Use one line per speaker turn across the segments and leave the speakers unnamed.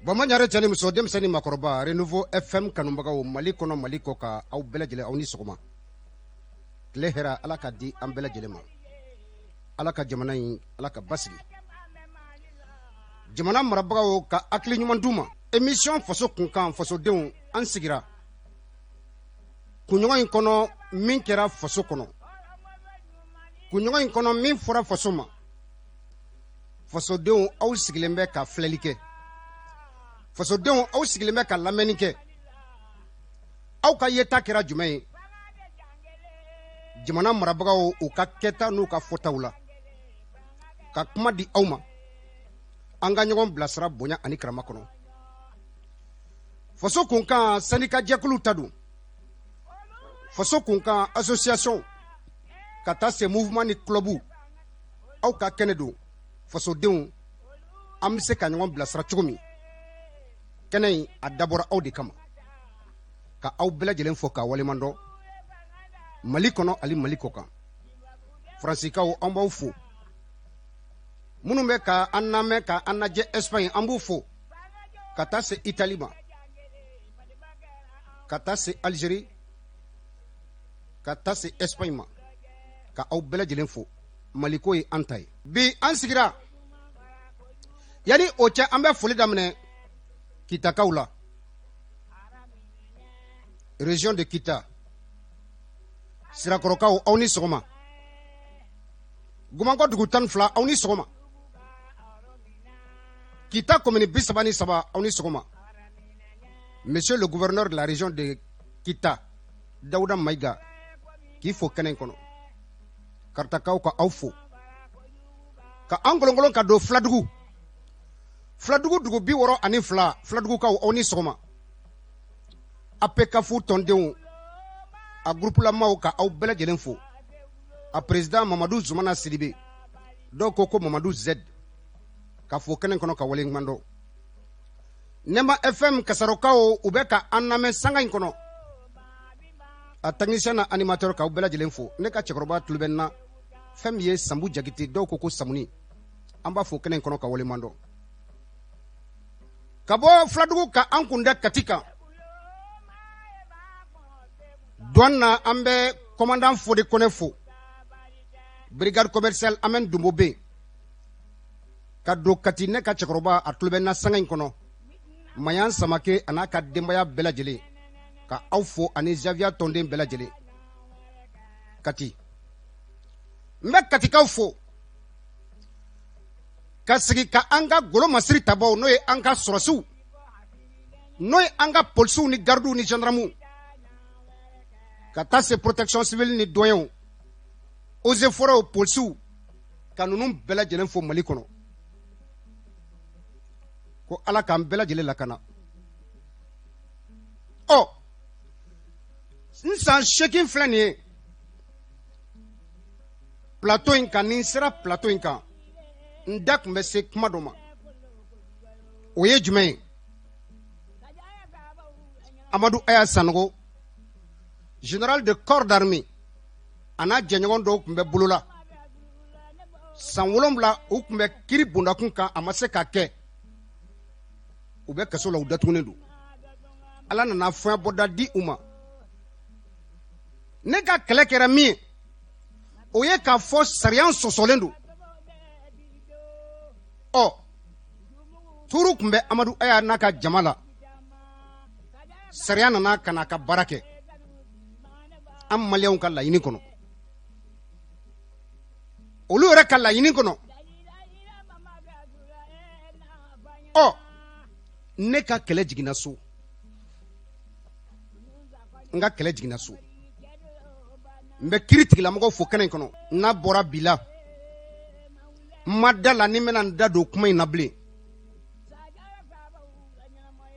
Bamaɲare cɛ ni muso, denmisɛn ni makɔrɔba, Renouveau FM kanubagaw Mali kɔnɔ, Mali kɔ kan, aw bɛɛ lajɛlen, aw ni sɔgɔma. Tile hɛrɛ, Ala ka di an bɛɛ lajɛlen ma. Ala ka jamana in, Ala ka basigi. Jamana marabagaw ka hakili ɲuman d'u ma. Émission Faso Kunkan, fasodenw, an sigira kunɲɔgɔn in kɔnɔ min kɛra faso kɔnɔ, kunɲɔgɔn in kɔnɔ min fɔra faso ma. Fasodenw, aw sigilen bɛ ka filɛli kɛ. Fasodenw, aw sigilen bɛ ka lamɛnni kɛ. Aw ka yeta kɛra jumɛn ye jamana marabagaw u ka kɛta n'u ka fɔtaw la? Ka kuma di aw ma, an ka ɲɔgɔn bilasira bonya ani karama kɔnɔ. Faso Kunkan syndicat jɛkuluw ta don, Faso Kunkan association ka taa se mouvement ni club, aw ka kɛnɛ don. Fasodenw, an bɛ se ka ɲɔgɔn bilasira cogo min, kɛnɛ in a dabɔra aw de kama. Ka aw bɛɛ lajɛlen fo k'a waleɲuman dɔn Mali kɔnɔ ani Mali kɔ kan. Faransikaw, an b'aw fo. Minnu bɛ ka an lamɛn, ka an lajɛ Espagne, an b'u fo, ka taa se Italie ma, ka taa se Algérie, ka taa se Espagne ma, ka aw bɛɛ lajɛlen fo. Maliko ye an ta ye. Bi an sigira. Yanni o cɛ, an bɛ foli daminɛ Kitakaw la, région de Kita. Sirakɔrɔkaw, aw ni sɔgɔma. Gumankɔ dugu 12, aw ni sɔgɔma. Kita commune 33, aw ni sɔgɔma. Monsieur le gouverneur de la région de Kita, Dawuda Mayiga, k'i fo kɛnɛ in kɔnɔ. Karitakaw, ka aw fo. Ka an kolonkolon ka don Filadugu, Filadugu dugu 62, Filadugukaw, aw ni sɔgɔma. APCAF tɔndenw, a groupelamaw, ka aw bɛɛ lajɛlen fo. A président Mamadu Zumana Sidibe, dɔw ko ko Mamadu Z, ka fo kɛnɛ kɔnɔ ka waleɲuman dɔn. Nɛma FM Kasarokaw, u bɛ ka an lamɛn sanga in kɔnɔ. A technicien na animateur, k'aw bɛɛ lajɛlen fo. Ne ka cɛkɔrɔba tulo bɛ n na, fɛn min ye Sanbu Jakite, dɔw ko ko Samuni, an b'a fo kɛnɛ in kɔnɔ ka waleɲuman dɔn. Ka bɔ Filadugu ka an kun da Kati kan douane na, an bɛ commandant Fode Kɔnɛ fo, brigade commerciale Amɛn Dunbo bɛ yen. Ka don Kati, ne ka cɛkɔrɔba, a tulo bɛ n na sanga in kɔnɔ, Mayan Samake a n'a ka denbaya bɛɛ lajɛlen, ka aw fo ani Zavia tɔnden bɛɛ lajɛlen Kati. N bɛ Katikaw fo. Ka sigi ka an ka golo masiri tabaw, n'o ye an ka sɔrɔsiw, n'o ye an ka polisiw ni gardiw ni gendarmew, ka taa se protection civile ni douaniers, eaux et forêts, polisiw, ka ninnu bɛɛ lajɛlen fo Mali kɔnɔ, ko Ala k'an bɛɛ lajɛlen lakana. Ɔ n san 8 filɛ nin ye plateau in kan. Ni n sera plateau in kan, n da tun bɛ se kuma dɔ ma. O ye jumɛn ye? Amadu Aya Sanogo, général de corps d'armée, a n'a jɛɲɔgɔn dɔw tun bɛ bolola san 7, u tun bɛ kiri bondakun kan, a ma se ka kɛ, u bɛ kaso la, u datugunen don. Ala nana fɔɲɛ bɔda di u ma. Ne ka kɛlɛ kɛra min ye, o ye k'a fɔ sariya sɔsɔlen don. Ɔ tuuru tun bɛ Amadu Aya n'a ka jama la. Sariya nana ka n'a ka baara kɛ an maliyɛnw ka laɲini kɔnɔ, olu yɛrɛ ka laɲini kɔnɔ. Ɔ ne ka kɛlɛ jiginna so, n ka kɛlɛ jiginna so. N bɛ kiri tigilamɔgɔw fo kɛnɛ in kɔnɔ. N'a bɔra bi la, n ma da la ni n bɛna n da don kuma in na bilen,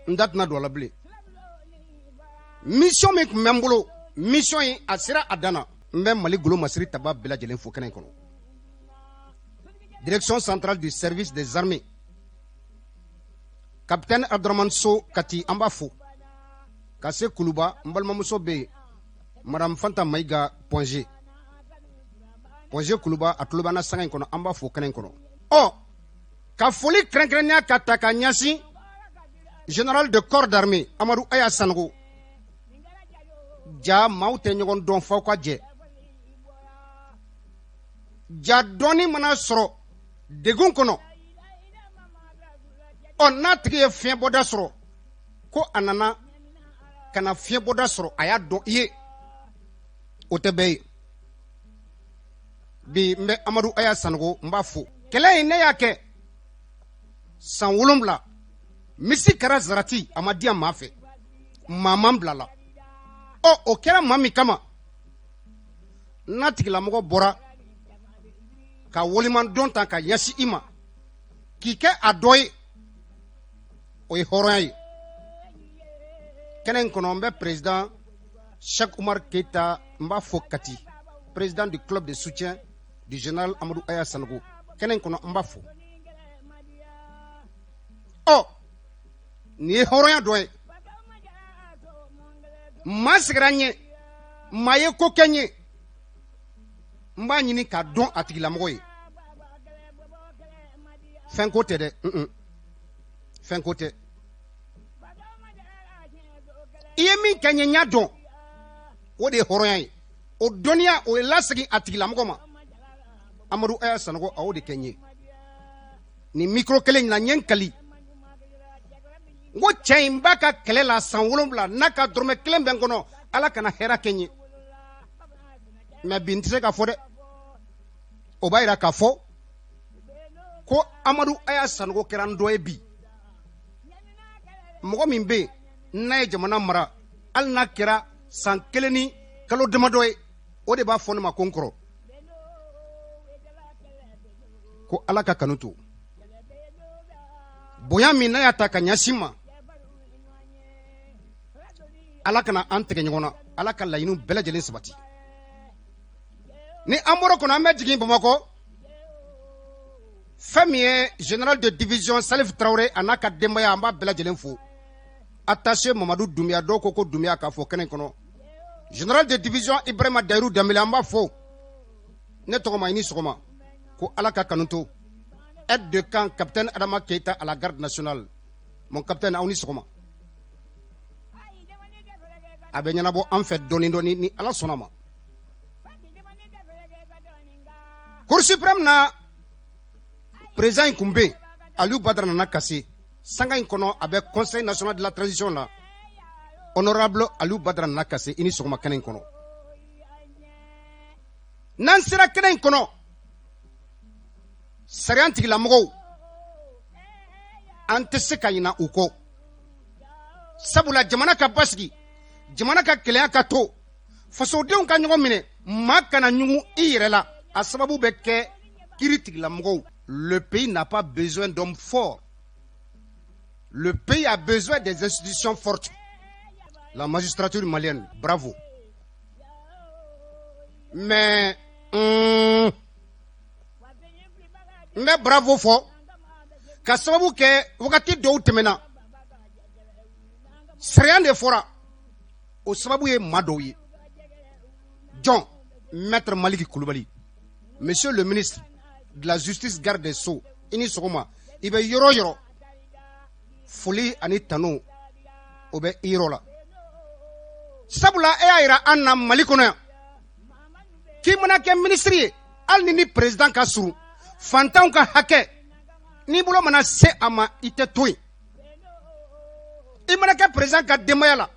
n da tɛna don a la bilen. Mission min tun bɛ n bolo, mission in a sera a dan na. N bɛ Mali golo masiri taba bɛɛ lajɛlen fo kɛnɛ in kɔnɔ. Direction centrale du service des armées, capitaine Abdramane So Kati, an b'a fo. Ka se Kuluba, n balimamuso bɛ yen, madame Fanta Mayiga Point G, Point G Kuluba, a tulo b'an na sanga in kɔnɔ, an b'a fo kɛnɛ in kɔnɔ. Ɔ ka foli kɛrɛnkɛrɛnnenya ka ta ka ɲɛsin Général de corps d'armée Amadu Aya Sanogo. Ja maaw tɛ ɲɔgɔn dɔn f'aw ka jɛ. Ja dɔɔni mana sɔrɔ degun kɔnɔ, ɔ n'a tigi ye fiɲɛbɔda sɔrɔ, ko a nana ka na fiɲɛbɔda sɔrɔ, a y'a dɔn i ye, o tɛ bɛɛ ye. Bi n bɛ Amadu Aya Sanogo, n b'a fo. Kɛlɛ in ne y'a kɛ san 7, misi kɛra zarati, a ma diya maa fɛ, maa man bilala. Ɔ o kɛra maa min kama, n'a tigilamɔgɔ bɔra ka waleɲumandɔn ta ka ɲɛsin i ma k'i kɛ a dɔ ye, o ye hɔrɔnya ye. Kɛnɛ in kɔnɔ, n bɛ président Cheikh Oumar Keita, n b'a fo Kati, président du club de soutien du général Amadou Aya Sanogo. Kɛnɛ in kɔnɔ, n b'a fo. Ɔ nin ye hɔrɔnya dɔ ye. Maa sigira n ɲɛ, maa ye ko kɛ n ye, n b'a ɲini k'a dɔn a tigilamɔgɔ ye. Fɛn ko tɛ dɛ, fɛn ko tɛ. I ye min kɛ n ye, n y'a dɔn, o de ye hɔrɔnya ye. O dɔnniya, o ye lasegin a tigilamɔgɔ ma. Amadu Aya Sanogo, a y'o de kɛ n ye. Nin micro kelen in na, n ye n kali, n ko cɛ in b'a ka kɛlɛ la san 7, n'a ka dɔrɔmɛ kelen bɛ n kɔnɔ, Ala kana hɛrɛ kɛ n ye. Mɛ bi n tɛ se k'a fɔ dɛ. O b'a yira k'a fɔ ko Amadu Aya Sanogo kɛra n dɔ ye bi. Mɔgɔ min bɛ yen n'a ye jamana mara, hali n'a kɛra san 1 ni kalo damadɔ ye, o de b'a fɔ ne ma ko n kɔrɔ, ko Ala ka kanu to bonya min n'a y'a ta ka ɲɛsin ma, Ala kana an tigɛ ɲɔgɔn na, Ala ka laɲiniw bɛɛ lajɛlen sabati. Ni an bɔra kɔnɔ, an bɛ jigin Bamakɔ. Fɛn min ye général de division Salif Traoré a n'a ka denbaya, an b'a bɛɛ lajɛlen fo. Attaché Mamadu Dunbiya, dɔw ko ko Dunbiya k'a fɔ kɛnɛ kɔnɔ. Général de division Ibrahima Dayiru Danbele, an b'a fo. Ne tɔgɔ ma, i ni sɔgɔma, ko Ala ka kanu to. Aide de camp capitaine Adama Keita à la garde nationale, mon capitaine, aw ni sɔgɔma. A bɛ ɲɛnabɔ an fɛ dɔɔni dɔɔni ni Ala sɔnna ma. Cour suprême na, président in kun bɛ yen, Aliou Badara nana kasi sanga in kɔnɔ, a bɛ Conseil national de la transition la. Honorable Aliou Badara nana kasi, i ni sɔgɔma kɛnɛ in kɔnɔ. N'an sera kɛnɛ in kɔnɔ, sariya tigilamɔgɔw, an tɛ se ka ɲina u kɔ, sabula jamana ka basigi, jamana ka kɛlɛya ka to, fasodenw ka ɲɔgɔn minɛ, maa kana ɲugun i yɛrɛ la, a sababu bɛ kɛ kiri tigilamɔgɔw. Le pays n'a pas besoin d'hommes forts, le pays a besoin des institutions fortes. La magistrature malienne, bravo. Mais n bɛ bravo fɔ ka sababu kɛ wagati dɔw tɛmɛna, sariya de fɔra, o sababu ye maa dɔw ye. Jɔn? Maître Maliki Kulubali, monsieur le ministre de la Justice, garde des Sceaux, i ni sɔgɔma. I bɛ yɔrɔ o yɔrɔ, foli ani tanu o bɛ i yɔrɔ la, sabula e y'a yira an na Mali kɔnɔ yan k'i mana kɛ minisiri ye, hali ni ni président ka surun, fantanw ka hakɛ, n'i bolo mana se a ma, i tɛ to yen. I mana kɛ président ka denbaya la,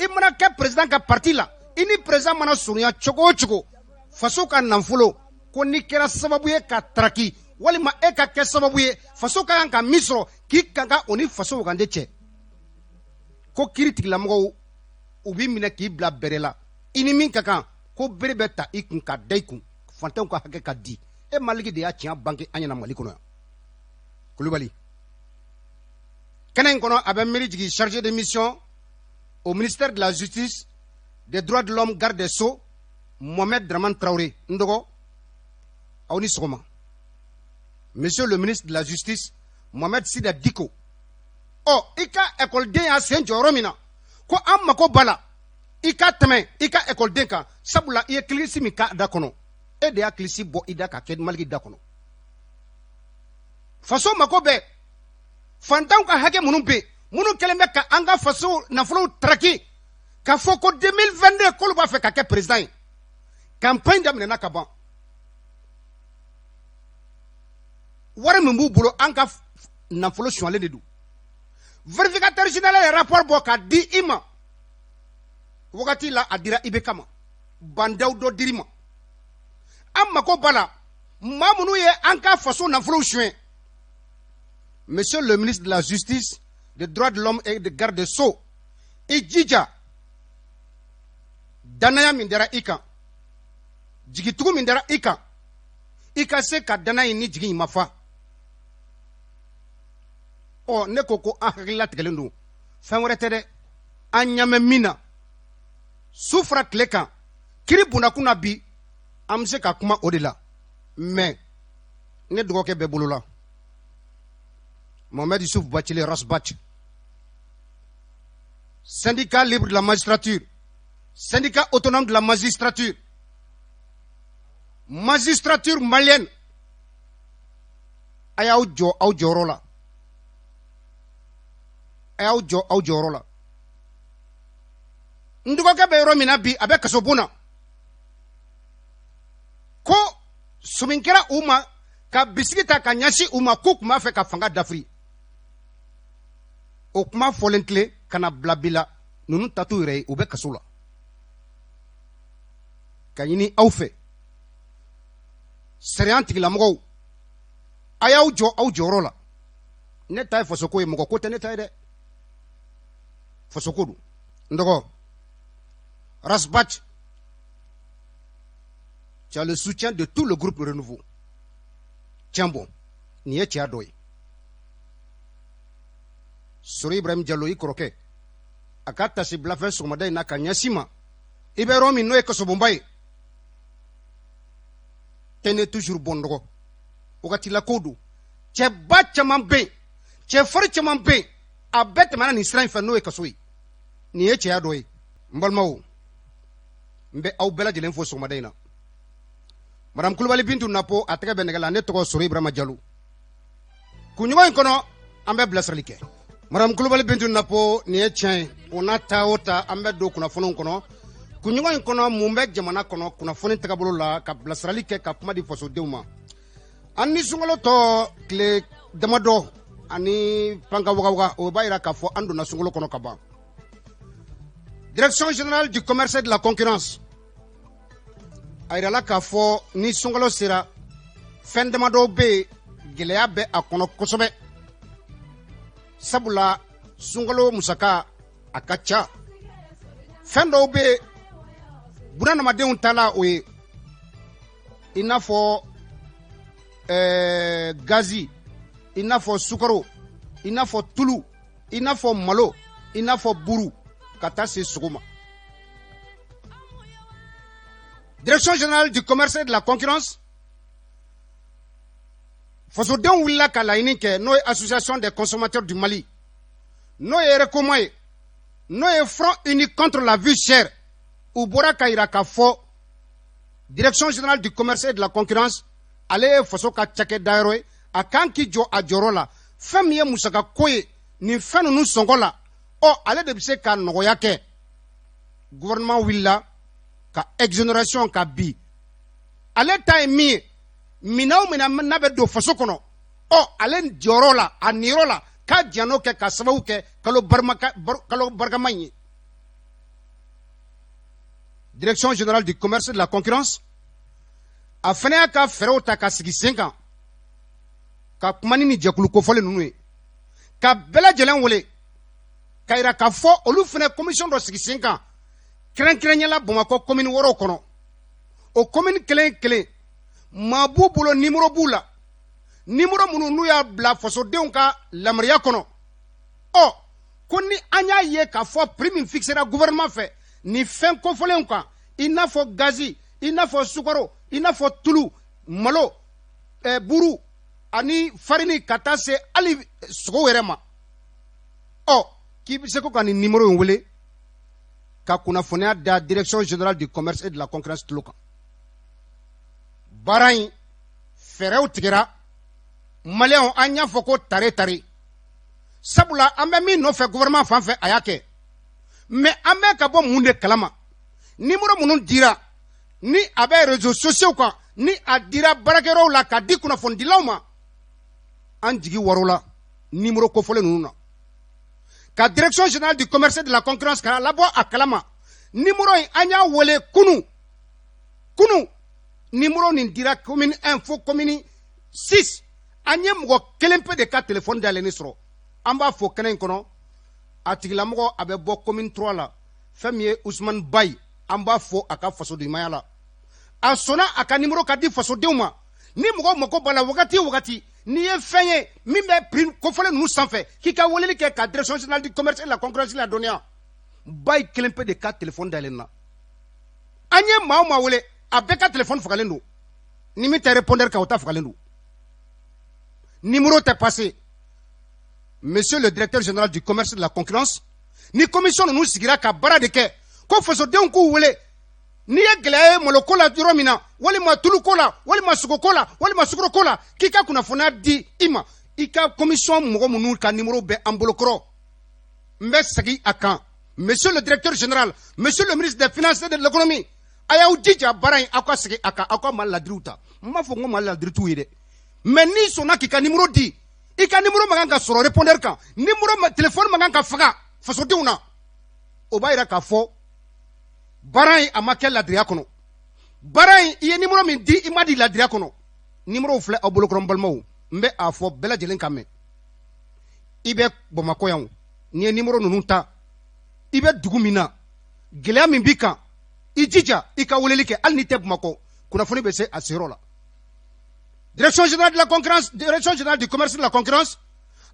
i mana kɛ président ka parti la, i ni président mana surunya cogo o cogo, faso ka nafolo ko n'i kɛra sababu ye ka taraki, walima e ka kɛ sababu ye faso ka kan ka min sɔrɔ k'i kan ka o ni faso wagande cɛ, ko kiiri tigilamɔgɔw u b'i minɛ k'i bila bɛrɛ la, i ni min ka kan, ko bere bɛ ta i kun ka da i kun, fantanw ka hakɛ ka di. E Maliki de y'a tiɲɛ bange an ɲɛna Mali kɔnɔ yan. Kulubali, kɛnɛ in kɔnɔ, a bɛ miiri jigin chargé de mission au ministère de la Justice, des Droits de l'Homme, garde des Sceaux, Mohamed Draman Traoré. N dɔgɔ, aw ni sɔgɔma. Monsieur le ministre de la Justice Mohamed Sida Diko, ɔ i ka ekɔliden y'a sen jɔ yɔrɔ min na, ko an mako b'a la i ka tɛmɛ i ka ekɔliden kan, sabula i ye kilisi min k'a da kɔnɔ, e de y'a kilisi bɔ i da ka kɛ Maliki da kɔnɔ. Faso mako bɛ fantanw ka hakɛ minnu bɛ yen. Minnu kɛlen bɛ ka an ka faso nafolow taraki k'a fɔ ko 2022 k'olu b'a fɛ ka kɛ président ye, campagne daminɛna ka ban. Wari min b'u bolo, an ka nafolo sonyalen de don. Vérificateur général ye rapport bɔ k'a di i ma wagati la, a dira IBK ma, bandaw dɔ dir'i ma. An mako b'a la, maa minnu ye an ka faso nafolow suɲɛ. Monsieur le ministre de la Justice, des Droits de l'Homme et de Garde des Sceaux, i jija, danaya min dara i kan, jigitugu min dara i kan, i ka se ka danaya in ni jigi in ma fa. Ɔ, ne ko ko an hakilila tigɛlen don, fɛn wɛrɛ tɛ dɛ, an ɲamɛ min na su fara tile kan, kiri bondakun na bi, an bɛ se ka kuma o de la. Mais ne dɔgɔkɛ bɛ bolo la, Mohamed Youssouf Bathily, Ras Bath, Syndicat libre de la magistrature, Syndicat autonome de la magistrature, magistrature malienne, a y'aw jɔ aw jɔyɔrɔ la, a y'aw jɔ aw jɔyɔrɔ la. N dɔgɔkɛ bɛ yɔrɔ min na bi, a bɛ kasobon na, ko somin kɛra u ma ka bisigi ta ka ɲɛsin u ma k'u tun b'a fɛ ka fanga dafiri. O kuma fɔlen tile ka na bila bi la, ninnu ta t'u yɛrɛ ye, u bɛ kaso la. Ka ɲini aw fɛ, sariya tigilamɔgɔw, a y'aw jɔ aw jɔyɔrɔ la. Ne ta ye fasoko ye, mɔgɔ ko tɛ ne ta ye dɛ, fasoko don. N dɔgɔ Ras Bath, tu as le soutien de tout le groupe Renouveau. Tiens bon, nin ye cɛya dɔ ye. Sori Ibrahim Jalo, i kɔrɔkɛ, a ka tasi bilafɛn sɔgɔmada in na ka ɲɛsin ma, i bɛ yɔrɔ min, n'o ye kasobonba ye. Tenez toujours bon, dɔgɔ. Wagati la ko don, cɛba caman bɛ yen, cɛfarin caman bɛ yen, a bɛɛ tɛmɛna nin sira in fɛ, n'o ye kaso ye. Nin ye cɛya dɔ ye. N balimaw, n bɛ aw bɛɛ lajɛlen fo sɔgɔmada in na. Madame Kulubali Bintu Napo, a tɛgɛ bɛ nɛgɛ la. Ne tɔgɔ Sori Ibrahima Jalo. Kunɲɔgɔn in kɔnɔ, an bɛ bilasirali kɛ. Madame Kulubali Bintu Napo, nin ye tiɲɛ ye. O n'a ta o ta, an bɛ don kunnafoniw kɔnɔ kunɲɔgɔn in kɔnɔ. Mun bɛ jamana kɔnɔ kunnafoni tagabolo la, ka bilasirali kɛ, ka kuma di fasodenw ma? An ni sunkalo tɔ tile damadɔ ani panka wagawaga, o b'a yira k'a fɔ an donna sunkalo kɔnɔ ka ban. Direction générale du Commerce et de la Concurrence a yirala k'a fɔ ni sunkalo sera, fɛn damadɔw bɛ yen, gɛlɛya bɛ a kɔnɔ kosɛbɛ, sabula sunkalo musaka a ka ca. Fɛn dɔw bɛ yen, bunadamadenw ta la, o ye i n'a fɔ gazi, i n'a fɔ sukaro, i n'a fɔ tulu, i n'a fɔ malo, i n'a fɔ buru, ka taa se sogo ma. Direction générale du Commerce et de la Concurrence, fasodenw wulila ka laɲini kɛ, n'o ye Association des consommateurs du Mali, n'o ye RECOMA ye, n'o ye Front uni contre la vie chère, u bɔra ka yira k'a fɔ Direction générale du Commerce et de la Concurrence, ale ye faso ka cakɛdayɔrɔ ye, a kan k'i jɔ a jɔyɔrɔ la. Fɛn min ye musaka ko ye nin fɛn ninnu sɔngɔ la, ɔ, ale de bɛ se ka nɔgɔya kɛ. Gouvernement wulila ka exonération ka bi, ale ta ye min ye, minɛn o minɛn n'a bɛ don faso kɔnɔ, ɔ, ale jɔyɔrɔ la, a niyɔrɔ la, k'a jɛn n'o kɛ ka sababu kɛ kalo barikama in ye. Direction générale du Commerce et de la Concurrence, a fana y'a ka fɛɛrɛw ta ka sigi sen kan, ka kuma ni nin jɛkulu kofɔlen ninnu ye, ka bɛɛ lajɛlen wele ka yira k'a fɔ olu fana commission dɔ sigi sen kan, kɛrɛnkɛrɛnyala Bamakɔ commune wɔɔrɔw kɔnɔ. O commune kelen kelen, maa b'u bolo, nimoro b'u la, nimoro minnu n'u y'a bila fasodenw ka lamariya kɔnɔ. Ɔ, ko ni an y'a ye k'a fɔ prix min fixera gouvernement fɛ nin fɛn kofɔlenw kan, i n'a fɔ gazi, i n'a fɔ sukaro, i n'a fɔ tulu, malo, buru ani farini, ka taa se hali sogo yɛrɛ ma, ɔ, k'i bɛ se ko ka nin nimoro in wele ka kunnafoniya da Direction générale du Commerce et de la Concurrence tulo kan. Baara in fɛɛrɛw tigɛra. Maliyɛnw, an y'a fɔ ko tare tare. Sabula an bɛ min nɔfɛ gouvernement fan fɛ, a y'a kɛ, mais an bɛ ka bɔ mun de kalama? Numéro minnu dira, ni a bɛ réseaux sociaux kan, ni a dira baarakɛyɔrɔw la ka di kunnafonidilaw ma, an jigi war'o la. Numéro kofɔlen ninnu na, ka Direction générale du commerce et de la concurrence k'a labɔ a kalama, numéro in, an y'a wele kunu kunu. Numéro nin dira commune 1 fo commune 6, an ye mɔgɔ kelen pe de ka téléphone dayɛlɛnni sɔrɔ. An b'a fɔ kɛnɛ in kɔnɔ, a tigilamɔgɔ, a bɛ bɔ commune 3 la, fɛn min ye Usumani Bayi. An b'a fɔ a ka fasodenɲumanya la, a sɔnna a ka numéro ka di fasodenw ma. Ni mɔgɔw mako b'a la wagati o wagati, n'i ye fɛn ye min bɛ prix kofɔlen ninnu sanfɛ, k'i ka weleli kɛ ka Direction générale du commerce et de la concurrence ladɔnniya. Bayi kelen pe de ka téléphone dayɛlɛn na. An ye maa o maa wele, a bɛɛ ka téléphone fagalen don. Ni min tɛ répondeur kan, o ta fagalen don, numéro tɛ passé. Monsieur le directeur général du commerce et de la concurrence, ni commission ninnu sigira ka baara de kɛ ko fasodenw k'u wele n'i ye gɛlɛya ye maloko la yɔrɔ min na, walima tuluko la, walima sogoko la, walima sukaroko la, k'i ka kunnafoniya di i ma, i ka commission mɔgɔ minnu ka numéro bɛ an bolokɔrɔ. N bɛ segin a kan, monsieur le directeur général, monsieur le ministre des Finances et de l'Économie, a y'aw jija baara in, aw ka segin a kan, aw ka Mali ladiriw ta. N m'a fɔ n ko Mali ladiri t'u ye dɛ, mais n'i sɔnna k'i ka numéro di, i ka numéro man kan ka sɔrɔ répondeur kan, numéro téléphone man kan ka faga fasodenw na. O b'a yira k'a fɔ baara in, a ma kɛ ladiriya kɔnɔ. Baara in, i ye numéro min di, i ma di ladiriya kɔnɔ. Numéro filɛ aw bolokɔrɔ, n balimaw. N bɛ a fɔ bɛɛ lajɛlen ka mɛn. I bɛ Bamakɔ yan, n'i ye numéro ninnu ta, i bɛ dugu min na, gɛlɛya min b'i kan, i jija i ka weleli kɛ. Hali n'i tɛ Bamakɔ, kunnafoni bɛ se a seyɔrɔ la. Direction générale de la concurrence, Direction générale du commerce de la concurrence,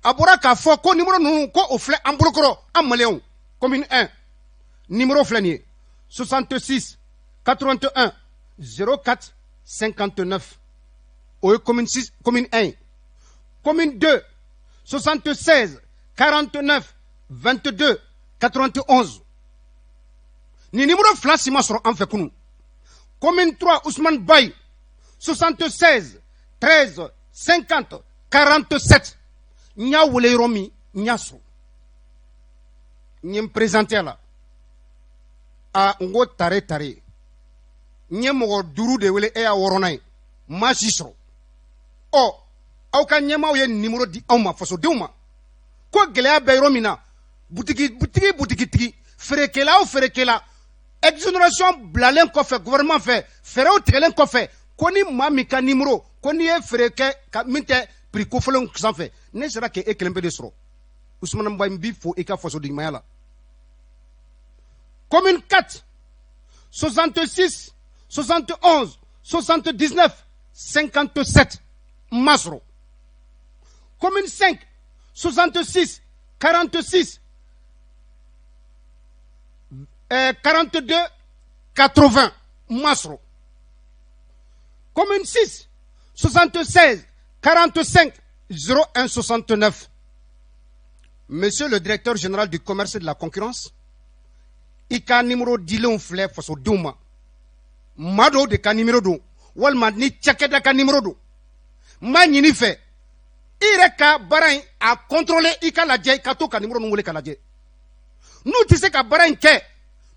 a bɔra k'a fɔ ko numéro ninnu, ko o filɛ an bolokɔrɔ. An maliyɛnw, commune 1 numéro filɛ nin ye: 66 81 04 59. O ye commune 6, commune 1 ye. Commune 2, 76 49 22 91. Nin numéro fila si ma sɔrɔ an fɛ kunun. Commune 3, Ousmane Baye, 76 13 50 47. N y'a wele yɔrɔ min, n y'a sɔrɔ, n ye n présenté a la. A n ko tare tare, n ye mɔgɔ duuru de wele, e y'a wɔɔrɔnan ye, maa si sɔrɔ. Ɔ, aw ka ɲɛmaaw ye numéro di anw ma, fasodenw ma, ko gɛlɛya bɛ yɔrɔ min na, butigi butigi, butigitigi, feerekɛla o feerekɛla, exonération bilalen kɔfɛ gouvernement fɛ, fɛɛrɛw tigɛlen kɔfɛ, ko ni maa min ka numéro, ko n'i ye feere kɛ ka min tɛ prix kofɔlenw sanfɛ, ne sera k'e kelen pe de sɔrɔ. Usumani Bayi, n b'i fo i ka fasodenɲumanya la. Commune 4, 66 71 79 57, n ma sɔrɔ. Commune 5, 66 46 42 80, n ma sɔrɔ. Commune 6, 76 45 01 69. Monsieur le directeur général du commerce et de la concurrence, i ka numéro dilenw filɛ fasodenw ma. Maa dɔw de ka numéro don, walima ni cakɛda ka numéro don. N b'a ɲini fɛ, i yɛrɛ ka baara in a contrôler, i ka lajɛ, i ka to ka numéro ninnu wele ka lajɛ. N'u tɛ se ka baara in kɛ,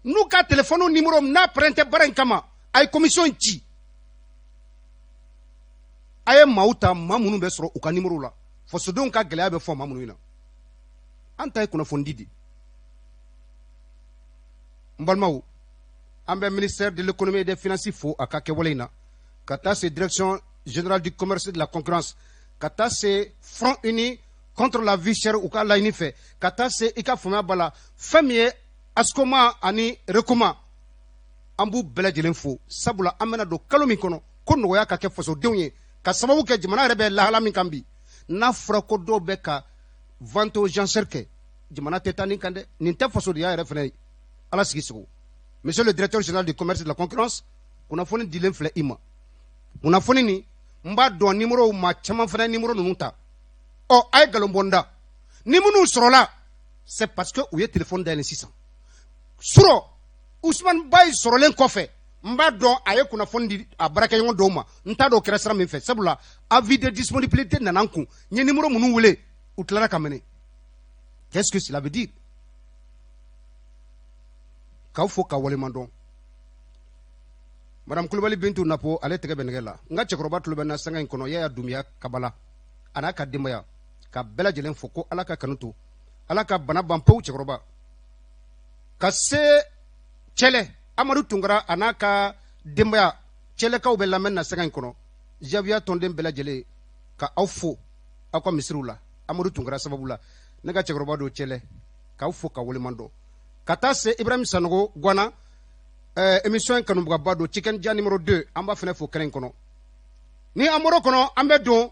n'u ka téléphone numéro n'a pɛrɛn tɛ baara in kama, a ye commission in ci, a ye maaw ta, maa minnu bɛ sɔrɔ u ka numéro la. Fasodenw ka gɛlɛya bɛ fɔ maa minnu ɲɛna. An ta ye kunnafoni di. N balimaw, an bɛ ministère de l'Économie et des Finances fo a ka kɛwale in na, ka taa se Direction générale du commerce et de la concurrence, ka taa se Front uni contre la vie chère, u ka laɲini fɛ, ka taa se, i ka faamuya b'a la, fɛn min ye ASCOMA ani RECOMA, an b'u bɛɛ lajɛlen fo. Sabula an bɛna don kalo min kɔnɔ, ko nɔgɔya ka kɛ fasodenw ye, ka sababu kɛ jamana yɛrɛ bɛ lahala min kan bi, n'a fɔra ko dɔw bɛ ka vente aux enchères kɛ, jamana tɛ taa nin kan dɛ. Nin tɛ fasodenya yɛrɛ fana ye. Ala sigi segu. Monsieur le directeur général du commerce et de la concurrence, kunnafoni dilen filɛ i ma. Kunnafoni nin, n b'a dɔn numéro maa caman fana ye numéro ninnu ta. Ɔ, a ye nkalon bɔ n da. Ni minnu sɔrɔla, c'est parce que u ye téléphone dayɛlɛ sisan surɔ. Usumani Bayi sɔrɔlen kɔfɛ, n b'a dɔn a ye kunnafoni di a baarakɛɲɔgɔn dɔw ma. N t'a dɔn o kɛra sira min fɛ, sabula avis de disponibilité nana n kun. N ye numéro minnu wele, u tilara ka minɛ. Qu'est-ce que cela veut dire? K'aw fo ka waleɲuman dɔn. Madame Kulubali Bintu Napo, ale tɛgɛ bɛ nɛgɛ la. N ka cɛkɔrɔba tulo bɛ n na sanga in kɔnɔ, Yaya Dunbiya Kabala a n'a ka denbaya, ka bɛɛ lajɛlen fo ko Ala ka kanu to, Ala ka bana ban pewu. Cɛkɔrɔba ka se Cɛlɛ Amadu Tunkara a n'a ka denbaya, Cɛlɛkaw bɛ lamɛn na sanga in kɔnɔ. Jabiya tɔnden bɛɛ lajɛlen, ka aw fo aw ka misiriw la Amadu Tunkara sababu la. Ne ka cɛkɔrɔba don Cɛlɛ, k'aw fo ka waleɲuman dɔn. Ka taa se Ibrahim Sanogo Guana, émission in kanubagaba don, Chicken Dia numéro 2, an b'a fana fo kɛnɛ in kɔnɔ. Ni an bɔr'o kɔnɔ, an bɛ don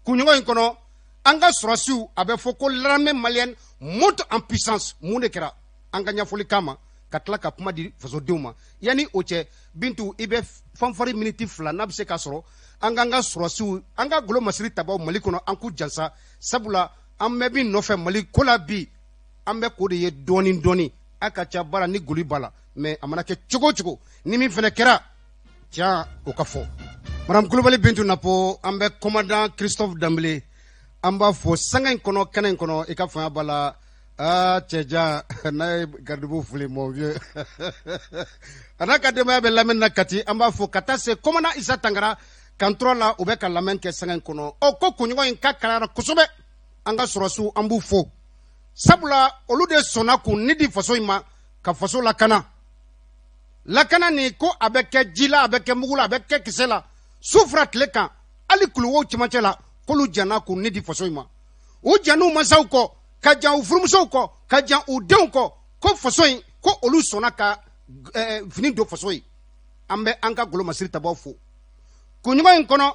kunɲɔgɔn in kɔnɔ. An ka sɔrɔsiw, a bɛ fɔ ko l'armée malienne monte en puissance. Mun de kɛra? An ka ɲɛfɔli kama ka tila ka kuma di fasodenw ma. Yanni o cɛ, Bintu, i bɛ fanfari miniti 2 n'a bɛ se ka sɔrɔ, an k'an ka sɔrɔsiw, an ka golo masiri tabaw Mali kɔnɔ, an k'u jansa, sabula an bɛ min nɔfɛ Mali ko la bi, an bɛ k'o de ye dɔɔni dɔɔni. A ka ca baara ni goli b'a la, mais a mana kɛ cogo o cogo, ni min fana kɛra tiɲɛ, o ka fɔ. Madame Kulubali Bintu Napo, an bɛ commandant Christophe Danbele, an b'a fɔ sanga in kɔnɔ, kɛnɛ in kɔnɔ. I ka faamuya b'a la. Aa, cɛjan n'a ye garidibu fili, mon vieux, a n'a ka denbaya bɛ lamɛnni na Kati, an b'a fɔ. Ka taa se commandant Isa Tangara Kantura la, u bɛ ka lamɛn kɛ sanga in kɔnɔ. Ɔ, ko kunɲɔgɔn in ka kalayara kosɛbɛ. An ka sɔrɔsiw, an b'u fo, sabula olu de sɔnna k'u ni di faso in ma, ka faso lakana. Lakana nin ko, a bɛ kɛ ji la, a bɛ kɛ mugu la, a bɛ kɛ kisɛ la, su fara tile kan, hali kuluwow cɛmancɛ la, k'olu janna k'u ni di faso in ma. U jann'u mansaw kɔ, ka jan u furumusow kɔ, ka jan u denw kɔ, ko faso in, ko olu sɔnna ka fini don faso ye. An bɛ an ka golomasiri tabaw fo. Kunɲɔgɔn in kɔnɔ,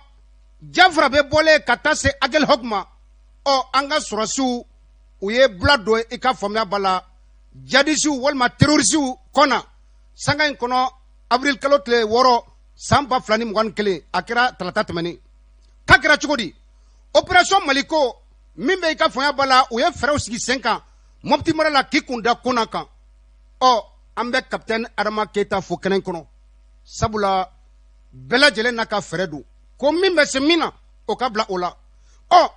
Jafara bɛ bɔlen ka taa se Aguelhok ma. Ɔ, an ka sɔrɔsiw, u ye bila don, i ka faamuya b'a la, jadisiw walima terrorisiw kɔnna sanga in kɔnɔ. Avril kalo tile 6 san 2021, a kɛra talata tɛmɛnen. K'a kɛra cogo di? Opération Maliko min bɛ, i ka faamuya b'a la, u ye fɛɛrɛw sigi sen kan Mɔpiti mara la k'i kun da Kona kan. Ɔ, an bɛ capitaine Adama Keyita fo kɛnɛ kɔnɔ, sabula bɛɛ lajɛlen n'a ka fɛɛrɛ don, ko min bɛ se min na, o ka bila o la. Ɔ,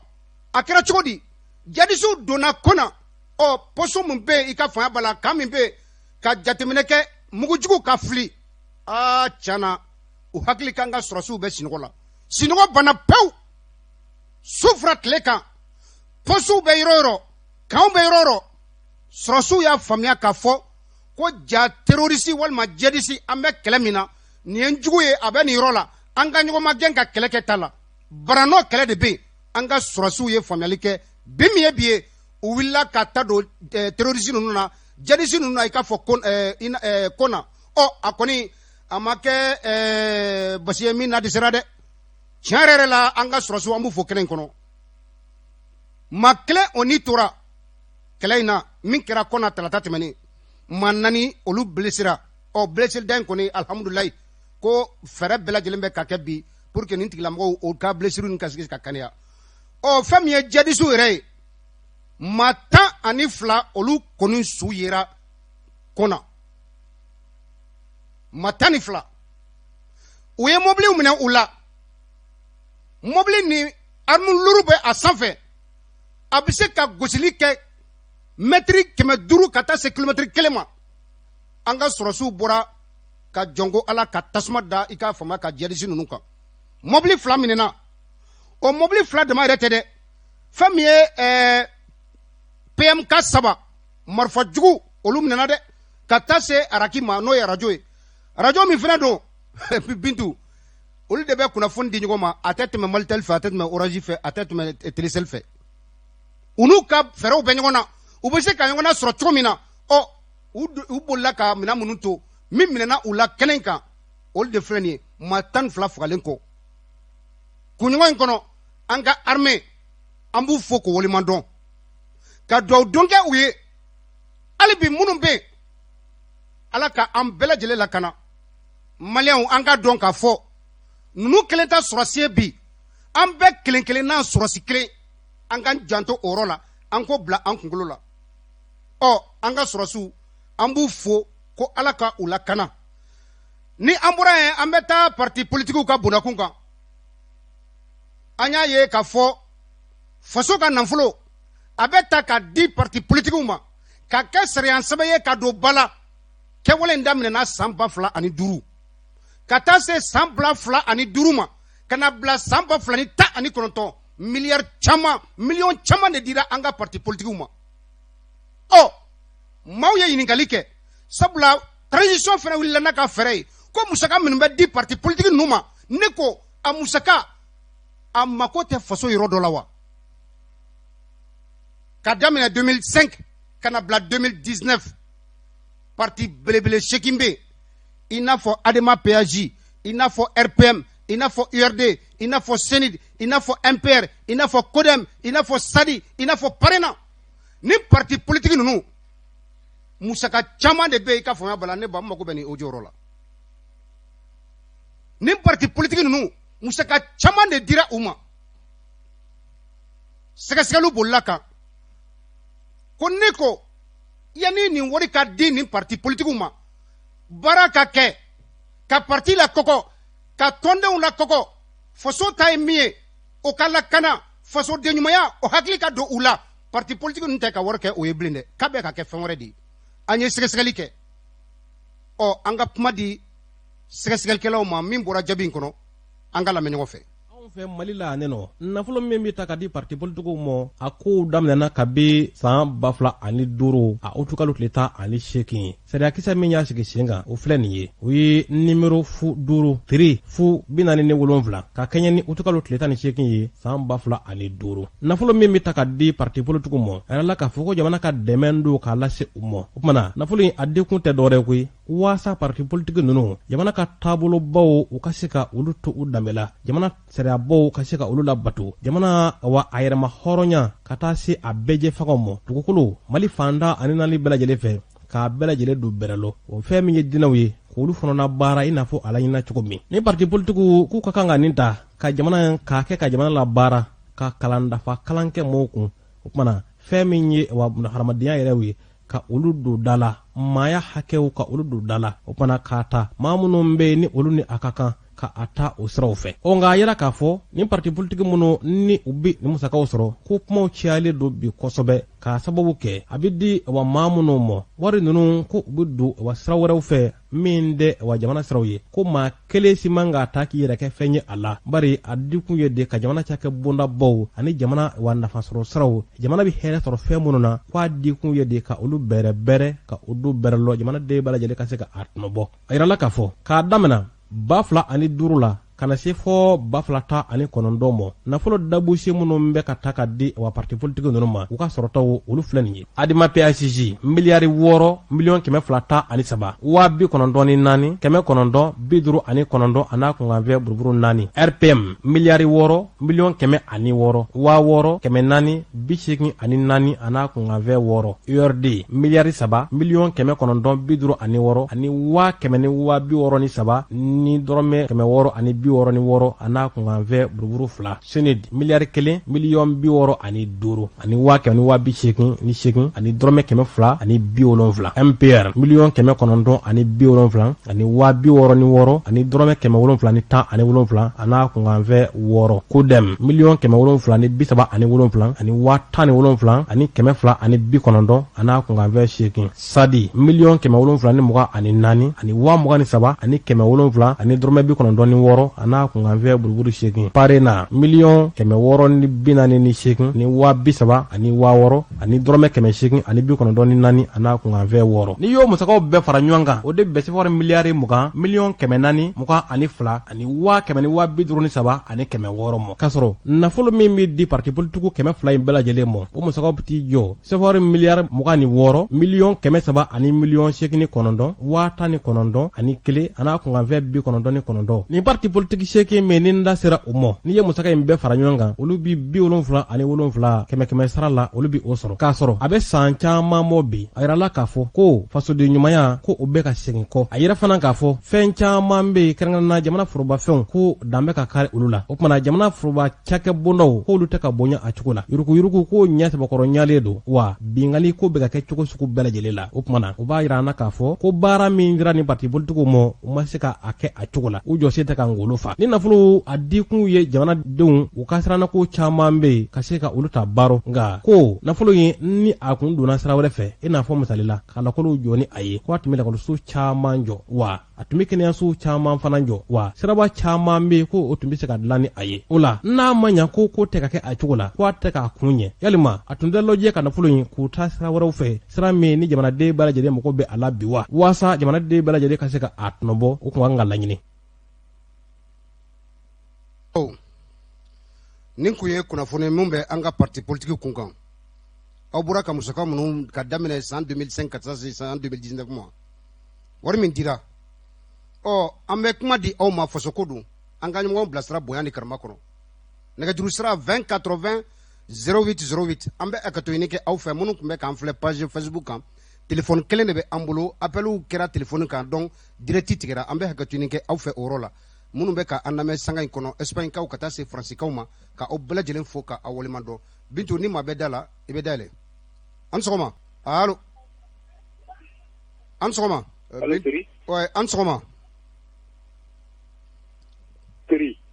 a kɛra cogo di? Jadisiw donna Kona. Ɔ, poste min bɛ yen, i ka faamuya b'a la, kan min bɛ yen, ka jateminɛ kɛ, mugujugu ka fili. Aa, tiɲɛ, u hakili kan ka sɔrɔsiw bɛ sinɔgɔ la, sinɔgɔ banna pewu. Su fara tile kan, postew bɛ yɔrɔ o yɔrɔ, kanw bɛ yɔrɔ o yɔrɔ, sɔrɔsiw y'a faamuya k'a fɔ ko ja terroriste walima djihadiste, an bɛ kɛlɛ min na nin ye, n jugu ye, a bɛ nin yɔrɔ la, an ka ɲɔgɔn ma gɛn ka kɛlɛ kɛ ta la. Baranɔ kɛlɛ de bɛ yen. An ka sɔrɔsiw ye faamuyali kɛ. Bi min ye bi ye, u wulila ka ta don terroriste ninnu na, djihadiste ninnu na, i k'a fɔ ko na. Ɔ, a kɔni a ma kɛ basi ye min na dɛsɛra dɛ. Tiɲɛ yɛrɛ yɛrɛ la, an ka sɔrɔsiw, an b'u fo kɛnɛ in kɔnɔ. Maa kelen o ni tora kɛlɛ in na min kɛra kɔna talata tɛmɛnen. Maa naani, olu blessera. Ɔ, blessé da in kɔni, alihamudulilayi, ko fɛɛrɛ bɛɛ lajɛlen bɛ ka kɛ bi pour que nin tigilamɔgɔw, o ka blessure nin ka se ka kɛnɛya. Ɔ, fɛn min ye djihadistes yɛrɛ ye, maa 12, olu kɔni su yera Kɔna. Maa 12, u ye mobiliw minɛ u la. Mobili ni arme lourde bɛ a sanfɛ, a bɛ se ka gosili kɛ mɛtiri 500 ka taa se kilomɛtiri 1 ma. An ka sɔrɔsiw bɔra ka jɔnko Ala ka tasuma da, i k'a faamuya, ka djihadiste ninnu kan. Mobili 2 minɛna. O mobili 2 dama yɛrɛ tɛ dɛ, fɛn min ye PMK 3, marifa jugu, olu minɛna dɛ, ka taa se araki ma, n'o ye arajo ye. Arajo min fana don, Bintu, olu de bɛ kunnafoni di ɲɔgɔn ma. A tɛ tɛmɛ Malitel fɛ, a tɛ tɛmɛ Orange fɛ, a tɛ tɛmɛ Telecel fɛ. U n'u ka fɛɛrɛw bɛ ɲɔgɔn na, u bɛ se ka ɲɔgɔn na sɔrɔ cogo min na. Ɔ, u bolila ka minɛn minnu to, min minɛna u la kɛnɛ in kan, olu de filɛ nin ye. Maa 12 fagalen kɔ kunɲɔgɔn in kɔnɔ, an ka armée, an b'u fo k'o waleɲuman dɔn, ka dugawu don kɛ u ye. Hali bi minnu bɛ yen, Ala ka an bɛɛ lajɛlen lakana. Maliyɛnw, an ka dɔn k'a fɔ ninnu kelen ta sɔrɔsi ye bi, an bɛɛ kelen kelen n'an sɔrɔsi kelen, an k'an janto o yɔrɔ la, an k'o bila an kunkolo la. Ɔ, an ka sɔrɔsiw, an b'u fo ko Ala ka u lakana. Ni an bɔra yen, an bɛ taa parti politikiw ka bondakun kan. An y'a ye k'a fɔ faso ka nafolo, A bɛ ta ka di parti politikiw ma ka kɛ sariya sɛbɛn ye ka don ba la. Kɛwale in daminɛna san 2005 ka taa se san 2005 ma, ka na bila san 2019, miliyari caman, miliyɔn caman de dira an ka parti politikiw ma. Ɔ, maaw ye ɲininkali kɛ, sabula transition fana wulila n'a ka fɛɛrɛ ye ko musaka minnu bɛ di parti politique ninnu ma, ne ko a musaka a mako tɛ faso yɔrɔ dɔ la wa? Ka daminɛ 2005 ka na bila 2019, parti belebele 8 bɛ yen, i n'a fɔ ADEMA PAJ, i n'a fɔ RPM, i n'a fɔ URD, i n'a fɔ CENID, i n'a fɔ MPR, i n'a fɔ CODEM, i n'a fɔ SADI, i n'a fɔ PARENA. Ni parti politique ninnu, musaka caman de bɛ yen. I ka faamuya bala, ne ba, n mako bɛ nin o jɔyɔrɔ la. Ni parti politique ninnu, musaka caman de dira u ma. Sɛgɛsɛgɛliw bolila kan ko ne ko yanni nin wari ka di nin parti politikiw ma, baara ka kɛ ka parti la kɔkɔ, ka tɔndenw la kɔkɔ, faso ta ye min ye o ka lakana, fasoden ɲumanya o hakili ka don u la. Parti politique ninnu tɛ ka wari kɛ o ye bilen dɛ, k'a bɛ ka kɛ fɛn wɛrɛ de ye. An ye sɛgɛsɛgɛli kɛ. Ɔ, an ka kuma di sɛgɛsɛgɛlikɛlaw ma min bɔra jaabi in kɔnɔ, an ka lamɛn ɲɔgɔn fɛ.
Anw fɛ Mali la ne nɔ, nafolo min bɛ ta ka di parti politikiw ma, a kow daminɛna kabi san 2005, a utukalo tile 18. Sariyakisɛ min y'a sigi sen kan, o filɛ nin ye, o ye nimero 05 tiri 0 47, ka kɛɲɛ ni utukalo tile 18 ye san 2005. Nafolo min bɛ ta ka di parti politikiw ma, a yirala k'a fɔ ko jamana ka dɛmɛ don k'a lase u ma. O tuma na, nafolo in a dikun tɛ dɔwɛrɛ koyi, waasa parti politiki ninnu, jamana ka taabolobaw, u ka se ka olu to u danbe la, jamana sariyabaw ka se ka olu labato, jamana wa a yɛrɛma hɔrɔnya ka taa se a bɛɛjɛ fangaw ma, dugukolo Mali fanda ani naani bɛɛ lajɛlen fɛ, k'a bɛɛ lajɛlen don bɛrɛ lɔ. O fɛn min ye dinɛw ye, k'olu fana na baara i n'a fɔ a laɲinina cogo min. Ni parti politikiw k'u ka kan ka nin ta ka jamana k'a kɛ ka jamana labaara, ka kalan dafa kalan kɛ mɔgɔw kun, o tuma na fɛn min ye wa hadamadenya yɛrɛw ye, ka olu don da la, maaya hakɛw ka olu don da la, o tuma k'a ta maa minnu bɛ yen ni olu ni a ka kan ka a ta o siraw fɛ. Ɔ, nka a yira k'a fɔ ni parti politiki minnu ni u bɛ nin musakaw sɔrɔ, ko kumaw cayalen don bi kosɛbɛ, k'a sababu kɛ a bɛ di wa maa minnu ma, wari ninnu ko u bɛ don wa sira wɛrɛw fɛ min tɛ wa jamana siraw ye, ko maa kelen si man k'a ta k'i yɛrɛ kɛ fɛn ye a la, bari a dikun ye de ka jamana cakɛ bondabaw ani jamana wa nafasɔrɔ siraw, jamana bɛ hɛrɛ sɔrɔ fɛn minnu na, ko a dikun ye de ka olu bɛrɛbɛrɛ, ka o don bɛrɛ lɔ, jamanaden bɛɛ lajɛlen ka se ka a tɔnɔbɔ. A yirala k'a fɔ k'a damina 2005 la ka na se fɔ 2019 ma, nafolo dabuse minnu bɛ ka ta ka di wa parti politiki ninnu ma, u ka sɔrɔtaw, olu filɛ nin ye: ADEMA PASJ, miliyari 6 miliyɔn 213 94 959 a n'a kunkanfɛn buruburu 4. RPM, miliyari 6 miliyɔn 106 60 484 a n'a kunkanfɛn 6. URD, miliyari 3 miliyɔn 956 ani 100 ni 63 ni dɔrɔmɛ 666 a n'a kunkanfɛn buruburu 2. CENID, miliyari 1 miliyɔn 65 ani 100 ni 88 ani dɔrɔmɛ 270. MPR, miliyɔn 970 ani 66 ani dɔrɔmɛ 717 a n'a kunkanfɛn 6. CODEM, miliyɔn 737 ani 17 ani 290 a n'a kunkanfɛn 8. SADI, miliyɔn 724 ani 23 ani 700 ani dɔrɔmɛ 96 a n'a kunkanfɛn buruburu 8. PARENA, miliyɔn 648 ni 30 ani 6000 ani dɔrɔmɛ 894 a n'a kunkanfɛn 6. N'i y'o musakaw bɛɛ fara ɲɔgɔn kan, o de bɛ sefawari miliyari 20 miliyɔn 422 ani 100 ni 53 ani 600 ma, k'a sɔrɔ nafolo min bɛ di parti politikiw 200 in bɛɛ lajɛlen ma, o musakaw bɛ t'i jɔ sefawari miliyari 26 miliyɔn 300 ani miliyɔn 89 19 ani 1 a n'a kunkanfɛn 99. Nin parti politiki 8 min ni n da sera o ma, n'i ye musaka in bɛɛ fara ɲɔgɔn kan, olu bi 77 kɛmɛ kɛmɛ sara la, olu bi o sɔrɔ, k'a sɔrɔ a bɛ san caman bɔ bi. A yirala k'a fɔ ko fasoden ɲumanya, ko o bɛ ka segin kɔ. A yira fana k'a fɔ fɛn caman bɛ yen, kɛrɛnkɛrɛnnenya jamana forobafɛnw, ko dan bɛ ka kari olu la. O tuma na, jamana foroba cakɛ bondaw, k'olu tɛ ka bonya a cogo la, yuruguyurugu ko ɲɛ sɛbɛkɔrɔ ɲalen don, wa binkanni ko bɛ ka kɛ cogo sugu bɛɛ lajɛlen la. O tuma na, o b'a yira an na k'a fɔ ko baara min dira ni parti politikiw ma, u ma se ka a kɛ a cogo la, u jɔsen tɛ ka ngolo. olu fa. Ni nafolo a dikun ye jamanadenw u ka siranako caman bɛ yen ka se ka olu ta baaro, nka ko nafolo in ni a kun donna sira wɛrɛ fɛ, i n'a fɔ misali la ka lakɔliw jɔ ni a ye, ko a tun bɛ lakɔliso caman jɔ, wa a tun bɛ kɛnɛyaso caman fana jɔ, wa siraba caman bɛ yen ko o tun bɛ se ka dilan ni a ye. O la, n'a ma ɲa ko ko tɛ ka kɛ a cogo la, ko a tɛ k'a kun ɲɛ, yalima a tun tɛ lɔjɛ ka nafolo in k'u ta sira wɛrɛw fɛ, sira min ni jamanaden bɛɛ lajɛlen mago bɛ a la bi wa, waasa jamanaden bɛɛ lajɛlen ka se ka a tɔnɔbɔ, o tun ka kan ka laɲini.
Nin kun ye kunnafoni min bɛ an ka parti politique kun kan. Aw bɔra ka musaka minnu ka daminɛ san 2005 ka taa se san 2019 ma, wari min dira, ɔ an bɛ kuma di aw ma. Fasoko don, an ka ɲɔgɔn bilasira bonya ni karama kɔnɔ. Nɛgɛjuru sira 20 80 08 08. An bɛ hakɛto ɲini kɛ aw fɛ, minnu tun bɛ k'an filɛ page Facebook kan. Telefɔni kelen de bɛ an bolo, appelw kɛra telefɔni kan, donc direct tigɛra. An bɛ hakɛto ɲini kɛ aw fɛ o yɔrɔ la. Minnu bɛ ka an lamɛn sanga in kɔnɔ, Espagne kaw ka taa se Faransi kaw ma, ka aw bɛɛ lajɛlen fo ka aw waleɲuman dɔn. Bintu, ni maa bɛ da la, i bɛ dayɛlɛ. An sɔgɔma. Allo, an sɔgɔma. Ouais, an sɔgɔma.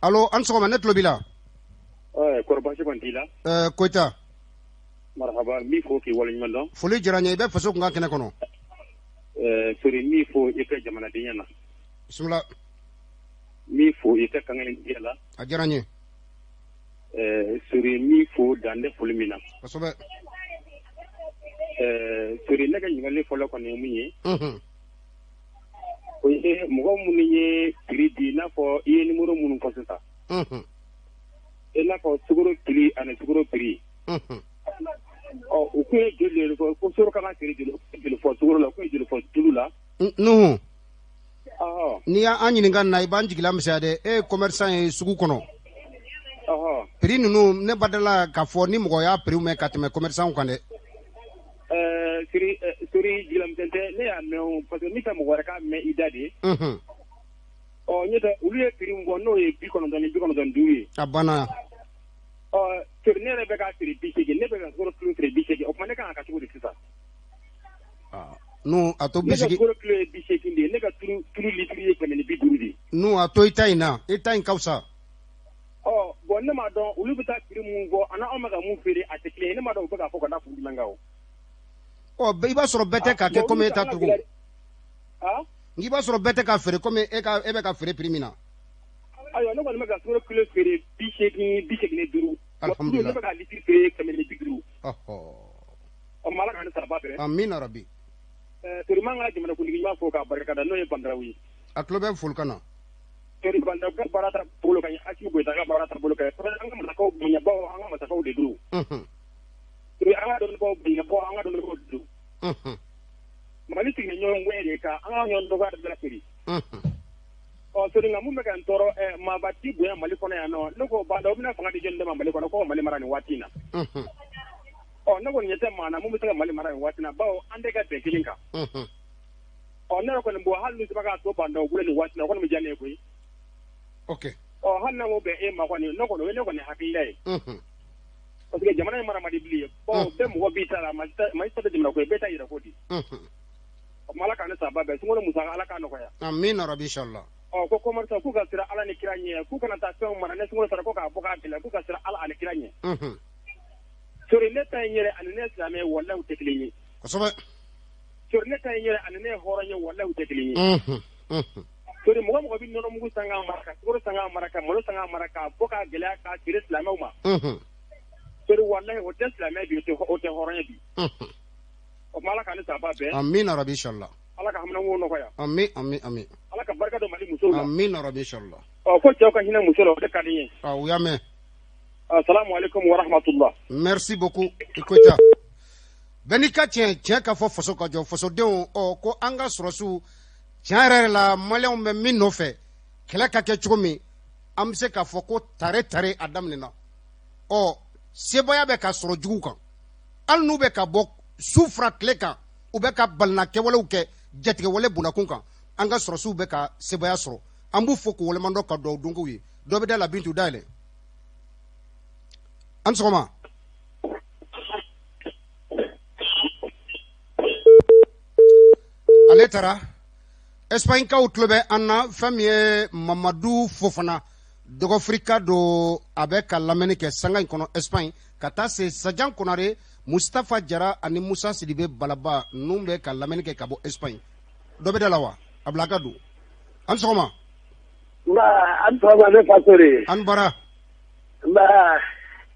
Allo, an sɔgɔma, ne tulo b'i la.
Kɔrɔ, baasi kɔni t'i la?
Koyita.
Marhaba, n b'i fo k'i waleɲuman dɔn.
Foli diyara n ye. I bɛ Faso Kunkan kɛnɛ kɔnɔ.
Sori, n b'i fo i ka jamanadenya na.
Bisimila.
N b'i fo i ka kankelentigiya la.
A diyara n ye.
Sori, n b'i fo dan tɛ foli min na.
Kosɛbɛ.
Sori, ne ka ɲininkali fɔlɔ kɔni ye mun ye? O ye mɔgɔ minnu ye prix di, i n'a fɔ i ye numéro minnu fɔ sisan. I n'a fɔ sukaro prix ani sukaro prix. Ɔ, u kun ye joli de fɔ ko sukaro kan ka feere joli joli fɔ sukaro la, u kun ye joli fɔ tulu la?
Nuhu. N'i y'an ɲininka nin na, i b'an jigila misɛnya dɛ. E ye commerçant ye sugu kɔnɔ. Prix ninnu, ne ba dala k'a fɔ ni mɔgɔ y'a prix mɛn ka tɛmɛ commerçant kan dɛ.
Sori, sori, jigilamisɛn tɛ, ne y'a mɛn o, parce que n bɛ fɛ mɔgɔ wɛrɛ k'a mɛn i da de. Ɔ, n'o tɛ, olu ye prix min fɔ, n'o ye 95, 95 ye.
A banna.
Ɔ sori, ne yɛrɛ bɛ k'a feere 80, ne bɛ ka sukaro kilo feere 80. O tuma ne kan ka cogo di sisan?
N'u a to
Ne ka
80.
Sukaro kilo ye 80 de ye, ne ka tulu litre ye 150 de ye.
N'u a to i ta in na, i ta in ka fisa.
Ɔ bon, ne m'a dɔn olu bɛ taa prix mun fɔ ani anw bɛ ka mun feere, a tɛ kelen ye. Ne m'a dɔn u bɛ k'a fɔ ka da kun jumɛn kan o.
Ɔ, i b'a sɔrɔ bɛɛ tɛ k'a kɛ komi e ta tugun. N'i b'a sɔrɔ bɛɛ tɛ k'a feere komi e ka e bɛ ka feere prix min na.
Ayiwa, ne kɔni bɛ ka sukaro kilo feere 80, 85.
Alhamdulillah.
Ne bɛ ka litre feere 150. Ɔ, Ala k'an ni saraba bɛrɛ.
Amina rabi.
Tori, n b'an ka jamanakuntigi ɲuman fo k'a barika da, n'o ye Bah N'Daw ye.
A tulo bɛ folikan na.
Tori, Bah N'Daw ka baara taabolo ka ɲi, Assimi Goïta ka baara taabolo ka ɲi. An ka masakaw bonyabaw, an ka masakaw de don. Tori, an ka dɔnnibaw bonyabaw, an ka dɔnnibaw de don. Mali sigilen ɲɔgɔn gɛn de kan, an ka ɲɔgɔn dɔgɔya dabila, Tori. Ɔ Tori, nka mun bɛ ka n tɔɔrɔ, maaba ti bonya Mali kɔnɔ yan nɔ. Ne ko Bah N'Daw bɛna fanga di jɔnni de ma Mali kɔnɔ ko ka Mali mara nin waati in na? Ɔ, ne kɔni ɲɛ tɛ maa na mun bɛ se ka Mali mara nin waati in na, bawo an tɛ ka bɛn kelen kan. Ɔ, ne yɛrɛ kɔni bɔ, hali ni sera k'a to Bah N'Daw bolo nin waati in na, o kɔni bɛ diya ne ye koyi. Ɔ, hali n'a m'o bɛn e ma kɔni, ne kɔni, o ye ne kɔni hakilila ye. Parce que jamana in mara man di bilen, bawo bɛɛ mɔgɔ b'i ta la, Mali ta tɛ jamana ko ye, bɛɛ ta yɛrɛ ko di. O tuma, Ala k'an ni sababa bɛn. Sunkalo musaka, Ala k'a nɔgɔya.
Amina rabi, inshallah.
Ɔ, ko commerçant k'u ka siran Ala ni kira ɲɛ, k'u kana taa fɛnw mara ni sunkalo sera ko k'a bɔ k'a gɛlɛya, k'u ka siran Ala ani kira ɲɛ. Sori, ne ta ye n yɛrɛ ani ne silamɛ ye, walahi u tɛ kelen ye.
Kosɛbɛ.
Sori, ne ta ye n yɛrɛ ani ne ye hɔrɔn ye, walahi u tɛ kelen ye. Sori, mɔgɔ mɔgɔ bɛ nɔnɔmugu san k'a mara, ka sukaro san k'a mara, ka malo san k'a mara, k'a bɔ k'a gɛlɛya k'a feere silamɛw ma. Sori, walahi o tɛ silamɛ bi, o tɛ hɔrɔn ye bi. O tuma, Ala k'an ni sababa bɛn.
Amina rabi, inshallah.
Ala ka haminanko nɔgɔya.
Ami ami ami.
Ala ka barika don Mali musow la.
Amina rabi, inshallah.
Ɔ, ko cɛw ka hinɛ muso la, o de ka di n ye.
Ah, u y'a mɛn.
Assalamu alaikum wa rahmatullah.
Merci beaucoup, i Koyita. Bɛɛ n'i ka tiɲɛ, tiɲɛ ka fɔ, faso ka jɔ, fasodenw. Ɔ, ko an ka sɔrɔsiw, tiɲɛ yɛrɛ yɛrɛ la, maliyɛnw bɛ min nɔfɛ, kɛlɛ ka kɛ cogo min, an bɛ se k'a fɔ ko tare tare a daminɛna. Ɔ, sebaaya bɛ ka sɔrɔ juguw kan, hali n'u bɛ ka bɔ su fara tile kan, u bɛ ka balina kɛwalew kɛ jatigɛwale bondakun kan, an ka sɔrɔsiw bɛ ka sebaaya sɔrɔ. An b'u fo k'u waleɲumandɔn ka dugawu don k'u ye. Dɔ bɛ da la. Bintu, dayɛlɛ. An sɔgɔma. Ale taara. Espagnekaw tulo bɛ an na. Fɛn min ye Mamadu Fofana, dɔgɔfirika don, a bɛ ka lamɛnni kɛ sanga in kɔnɔ Espagne, ka taa se Sajan Konare, Mustafa Jara ani Musa Sidibe Balaba, ninnu bɛ ka lamɛnni kɛ ka bɔ Espagne. Dɔ bɛ da la wa? A bila ka don. An sɔgɔma.
Nba, an sɔgɔma, ne fa Sori.
An bara.
Nba.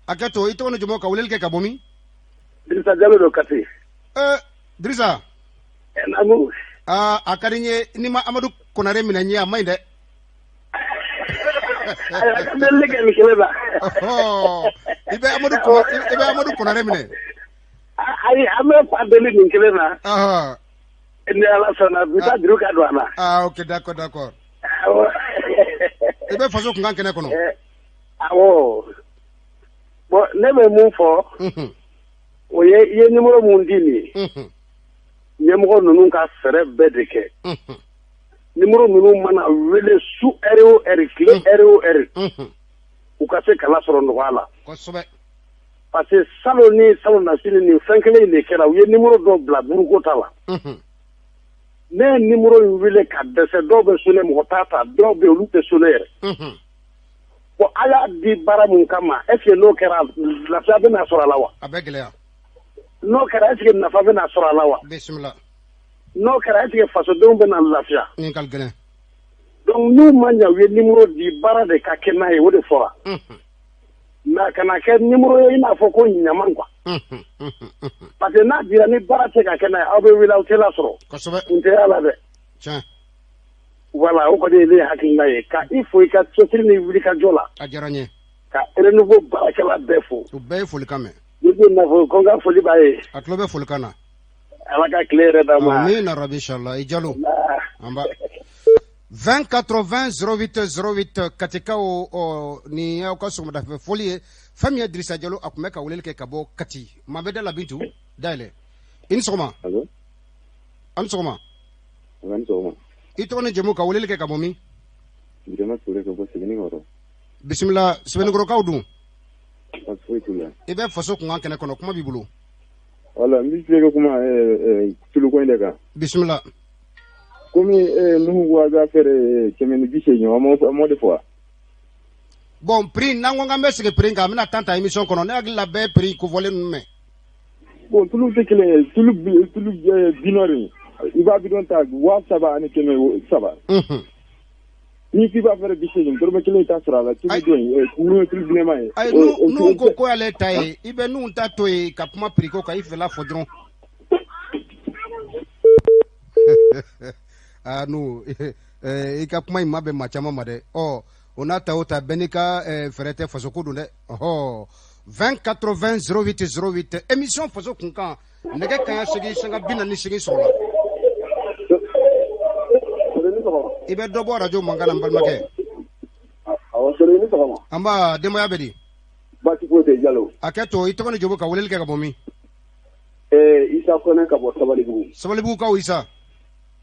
A kɛ to, i tɔgɔ ni jamu, ka weleli kɛ ka bɔ min?
Dirisa Jalo don Kati.
Dirisa.
Naamu.
Aa, a ka di n ye n'i ma Amadu Konare minɛ n ye, a man ɲi dɛ.
Ayiwa, ka delili kɛ nin kelen na.
I bɛ Amadu Konare minɛ.
Ayi, an bɛ fa deli nin kelen na. Ni Ala sɔnna, bi taa juru ka don a la.
Ah, ok, d'accord, d'accord.
Awɔ.
I bɛ faso kunkan kɛnɛ kɔnɔ.
Awɔ. Bon, ne bɛ mun fɔ? O ye, i ye numéro mun di nin ye. Ɲɛmɔgɔ ninnu ka fɛɛrɛ bɛɛ de kɛ. Numéro ninnu mana wele su heure o heure, tile heure o heure, u ka se kala sɔrɔ nɔgɔya la. Parce que salon ni salon nasini, nin fɛn kelen in de kɛra, u ye numéro dɔ bila buruko ta la. Ne ye numéro in wele ka dɛsɛ, dɔw bɛ sonné, mɔgɔ t'a ta, dɔw bɛ yen, olu tɛ sonné yɛrɛ. Bon, a y'a di baara mun kama, est ce que n'o kɛra, lafiya bɛna sɔrɔ a la wa?
A bɛ gɛlɛya.
N'o kɛra, est ce que nafa bɛna sɔrɔ a la wa?
Bisimila.
N'o kɛra, est ce que fasodenw bɛna lafiya?
Ɲininkali gɛlɛn.
Donc n'u ma ɲɛ, u ye numéro di, baara de ka kɛ n'a ye, o de fɔra. Mais a kana kɛ numéro ye i n'a fɔ ko ɲaman quoi. Parce que n'a dira ni baara tɛ ka kɛ n'a ye, aw bɛ wele, aw tɛ lasɔrɔ. Kun tɛ y'a la dɛ. Voilà, o kɔni ye ne hakilina ye, ka i fo i ka cɛsiri ni wulikajɔ la.
A diyara n ye.
Ka Renouveau baarakɛla bɛɛ fo.
U bɛɛ ye folikan mɛn.
Ne bɛ n'a fɔ ko n ka foli b'a ye.
A tulo bɛ folikan na.
Ala ka tile yɛrɛ d'a ma.
Amina rabi, inshallah. I Jalo. An ba. 20 80 08 08, Katikaw, ɔ nin y'aw ka sɔgɔmadafɛ foli ye. Fɛn min ye Dirisa Jalo, a tun bɛ ka weleli kɛ ka bɔ Kati. Maa bɛ da la, Bintu dayɛlɛ. I ni sɔgɔma. An ni sɔgɔma.
An ni sɔgɔma.
I tɔgɔ ni jamu, ka weleli kɛ ka bɔ min?
Birama Ture ka bɔ Sebenikɔrɔ.
Bisimila, Sebenikɔrɔkaw dun?
Baasi foyi t'u la.
I bɛ faso kunkan kɛnɛ kɔnɔ, kuma b'i bolo.
Wala, n bɛ se ka kuma tuluko in de kan.
Bisimila.
Komi Nuhu ko a b'a feere 180, an m'o de fɔ wa?
Bon, prix, n'an ko k'an bɛ segin prix kan, an bɛna temps ta émission kɔnɔ. Ne hakili la, bɛɛ ye prix kofɔlen ninnu mɛn.
Bon, tulu tɛ kelen ye, tulu bidon, i b'a bidon ta 3100. N'i k'i b'a feere 80, dɔrɔmɛ kelen t'a sɔrɔ a la, tulu dɔ in minnu ye tulu bilenman ye.
Ayi, Nuhu ko y'ale ta ye, i bɛ Nuhu ta to yen ka kuma prix ko kan, i fɛla fɔ dɔrɔn. Aa Nuhu, i ka kuma in ma bɛn maa caman ma dɛ. Ɔ, o n'a ta o ta, bɛɛ n'i ka fɛɛrɛ tɛ, faso ko don dɛ. Ɔhɔ, 20 80 08 08, émission faso kunkan, nɛgɛ kanɲɛ 8 sanga 48 sɔrɔla. I bɛ dɔ bɔ arajo mankan na, n balimakɛ.
Awɔ, Sori, i ni sɔgɔma.
An b'a, denbaya bɛ di?
Baasi foyi tɛ, Jalo.
A kɛ to, i tɔgɔ ni jamu, ka weleli kɛ ka bɔ min?
Isa Kɔnɛ ka bɔ Sabalibugu.
Sabalibugukaw, Isa.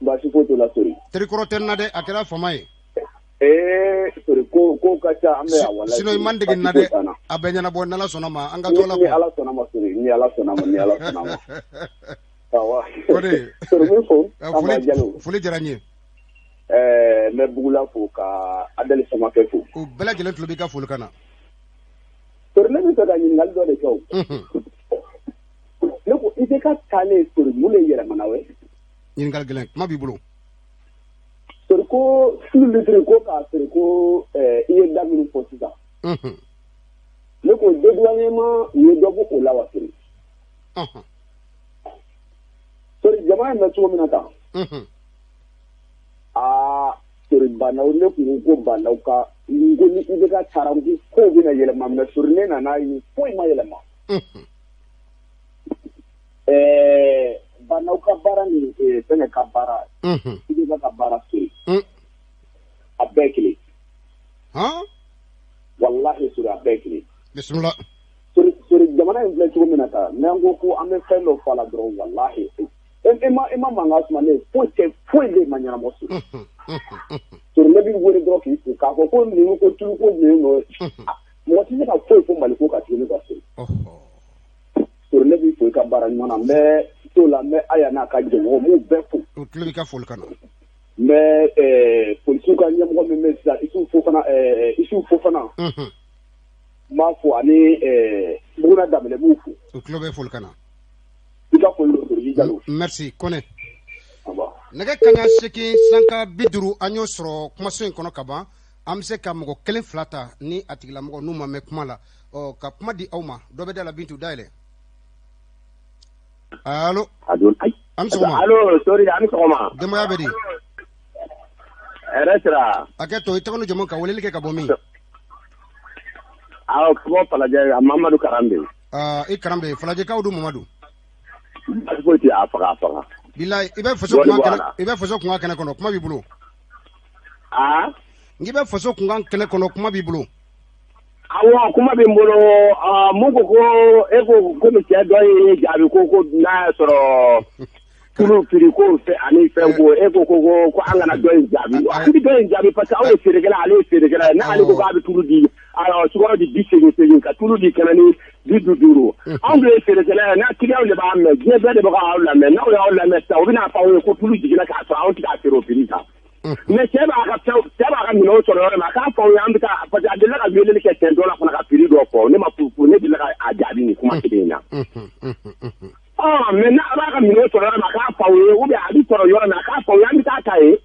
Baasi foyi t'o la, Sori.
Terikɔrɔ tɛ n na dɛ, a kɛra fama ye.
Sori, ko ka ca an bɛ yan walahi.
Sinon i man dege n na dɛ, a bɛ ɲɛnabɔ n'Ala sɔnna ma, an ka to Ala
kɔ. Ni Ala sɔnna ma, Sori, ni Ala sɔnna ma, ni Ala sɔnna ma. Awɔ.
Kɔni.
Sori, min fo, an b'a Jalo.
Foli diyara n ye.
N bɛ Bugula fo, ka Adali Samakɛ fo.
U bɛɛ lajɛlen tulo b'i ka folikan na.
Sori, ne bɛ fɛ ka ɲininkali dɔ de kɛ o. Ne ko IBK taalen, Sori, mun de yɛlɛmana o ye?
Ɲininkali gɛlɛn, kuma b'i bolo.
Sori, ko tulu litre ko k'a feere ko i ye da minnu fɔ sisan. Ne ko dédouanement, u ye dɔ bɔ o la wa, Sori? Sori, jamana in bɛ cogo min na tan. Aa Sori, Bah N'Daw, ne kun ko Bah N'Daw ka n ko ni IBK taara, n ko kow bɛna yɛlɛma, mais Sori, ne nana ye foyi ma yɛlɛma. Bah N'Daw ka baara ni fɛnkɛ ka baara, IBK ka baara, Sori, a bɛɛ kelen. Walahi Sori, a bɛɛ kelen.
Bisimila.
Sori, jamana in filɛ cogo min na tan, n'an ko ko an bɛ fɛn dɔ fɔ a la dɔrɔn, walahi, e ma mankan suma ne foyi tɛ, foyi de ma ɲɛnabɔ, Sori. Sori, ne b'i wele dɔrɔn k'i fo k'a fɔ ko ninnu ko tulu ko ninnu nɔ, mɔgɔ tɛ se ka foyi fɔ Mali ko kan tuguni quoi, Sori. Sori, ne b'i fo i ka baara ɲuman na, n bɛ t'o la, n bɛ Aya n'a ka jɛɲɔgɔn, n b'u bɛɛ fo.
U tulo b'i ka folikan na.
N bɛ polisiw ka ɲɛmɔgɔ min bɛ sisan, Isufu Fofana, Isufu Fofana. N b'a fo ani Buguna Danbɛlɛ, n b'u fo.
U tulo bɛ foli kan na.
I ka foli don, Sori Jalo.
Merci Kone. Nɛgɛ kaɲa 8 sanga 50, an y'o sɔrɔ kumaso in kɔnɔ ka ban. An bɛ se ka mɔgɔ kelen fila ta ni a tigilamɔgɔ n'u ma mɛn kuma la, ɔ ka kuma di aw ma. Dɔ bɛ da la. Bintu, dayɛlɛ. Allo, an sɔgɔma.
Allo Sori, an sɔgɔma.
Denbaya bɛ di?
Hɛrɛ sira.
Hakɛ to, i tɔgɔ ni jamu, ka weleli kɛ ka bɔ min?
Awɔ, ka bɔ Falajɛ, Mamadu Karanbe.
I Karanbe, Falajɛkaw dun, Mamadu?
Baasi foyi tɛ, a faga a faga.
Bilayi, i bɛ faso kunkan kɛnɛ, i bɛ faso kunkan kɛnɛ kɔnɔ, kuma b'i bolo.
Aa?
N k'i bɛ faso kunkan kɛnɛ kɔnɔ, kuma b'i bolo.
Awɔ, kuma bɛ n bolo. Mun ko ko e ko komi cɛ dɔ ye jaabi ko n'a y'a sɔrɔ tulu prix ko fɛ ani fɛn ko, e ko ko ko an kana dɔ in jaabi. An bɛ dɔ in jaabi parce que aw ye feerekɛla, ale ye feerekɛla ye. N'ale ko k'a bɛ tulu di, sukaro di 80 80, ka tulu di 150, anw dun ye feerekɛla ye. N'a client de b'a mɛn, diɲɛ bɛɛ de bɛ k'aw lamɛn. N'aw y'aw lamɛn sisan, u bɛna fɔ aw ye ko tulu jiginna k'a sɔrɔ anw tɛ k'a feere o prix kan. Mais cɛ b'a ka fɛn, cɛ b'a ka minɛnw sɔrɔ yɔrɔ min, a k'a fɔ aw ye, an bɛ taa, parce que a delila ka weleli kɛ siɲɛ dɔ la fana ka prix dɔ fɔ. Ne ma ne delila ka a jaabi nin kuma kelen in na. Mais n'a b'a ka minɛnw sɔrɔ yɔrɔ min, a k'a fɔ aw ye, ou bien a bɛ sɔrɔ yɔrɔ min, a k'a fɔ aw ye, an bɛ taa ta yen.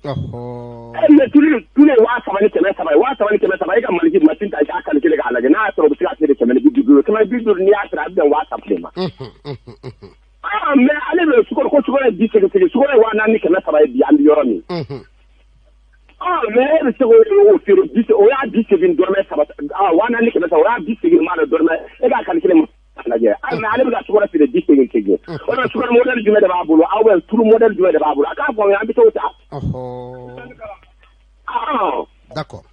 Mais tulu ye 3300 ye, 3300. E ka maliki machine ta, i k'a calculer k'a lajɛ, n'a y'a sɔrɔ u bɛ se ka feere 150, 150, n'i y'a feere, a bɛ bɛn 3000 de ma. Mais ale bɛ sukaro ko sukaro ye 80 80, sukaro ye 4300 ye bi, an bɛ yɔrɔ min. Mais e bɛ se k'o feere bi, o y'a 80 dɔrɔmɛ saba, 4300, o y'a 80 ma la dɔrɔmɛ. E k'a calculer lajɛ. Mais ale bɛ ka sukaro feere 80 80, o la sukaro modèle jumɛn de b'a bolo, aw bɛ tulu modèle jumɛn de b'a bolo? A k'a fɔ an ye, an bɛ t'o ta.
D'accord.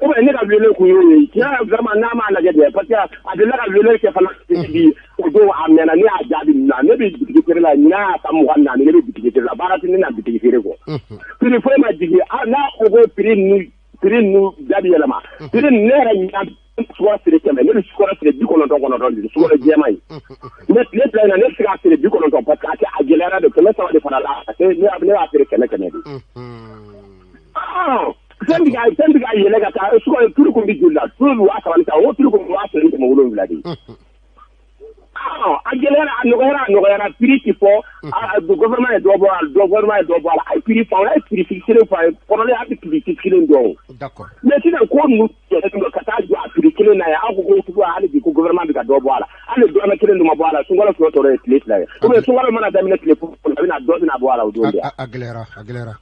Ou bien ne ka wele kun y'o ye tiɲɛ, vraiment, n'a m'a lajɛ dɛ, parce que a delila ka wele kɛ fana bi, o don a mɛnna, ne y'a jaabi nin na. Ne bɛ bitigi feere la ɲinan y'a san 24, ne bɛ bitigi feere la, baara tɛ ne na bitigi feere kɔ. Prix foyi ma jigin. N'a ko ko prix ninnu da bɛ yɛlɛma, prix ninnu, ne yɛrɛ ɲinan sukaro feere 100, ne bɛ sukaro feere 90 90 de, sukaro jɛman ye. Mais tile 2 in na, ne bɛ se k'a feere 90 parce que a gɛlɛyara de, 300 de fara la, ne b'a feere 100 100 de. Fɛn bɛ ka yɛlɛ ka taa. Sukaro tulu kun bɛ joli la? Tulu bɛ 3000 ni tan, o tulu kun bɛ 2700 de. A gɛlɛyara, a nɔgɔyara, a nɔgɔyara, prix ti fɔ. Gouvernement ye dɔ bɔ a la, gouvernement ye dɔ bɔ a la. A ye prix fɔ, a ye prix fixé fɔ a ye. Kɔrɔlen, a bɛ prix fixé dɔn. Mais sisan ko ninnu yɛlɛlen don ka taa jɔ a prix kelen na ye. Aw ko ko tugu hali bi ko gouvernement bɛ ka dɔ bɔ a la, hali dɔrɔmɛ kelen dun ma bɔ a la. Sunkalo fila tɔrɔ ye tile 2 ye, ou bien sunkalo mana daminɛ tile fɔlɔ, a bɛna dɔ bɛna bɔ a la o don de.
A gɛlɛyara, a gɛlɛyara.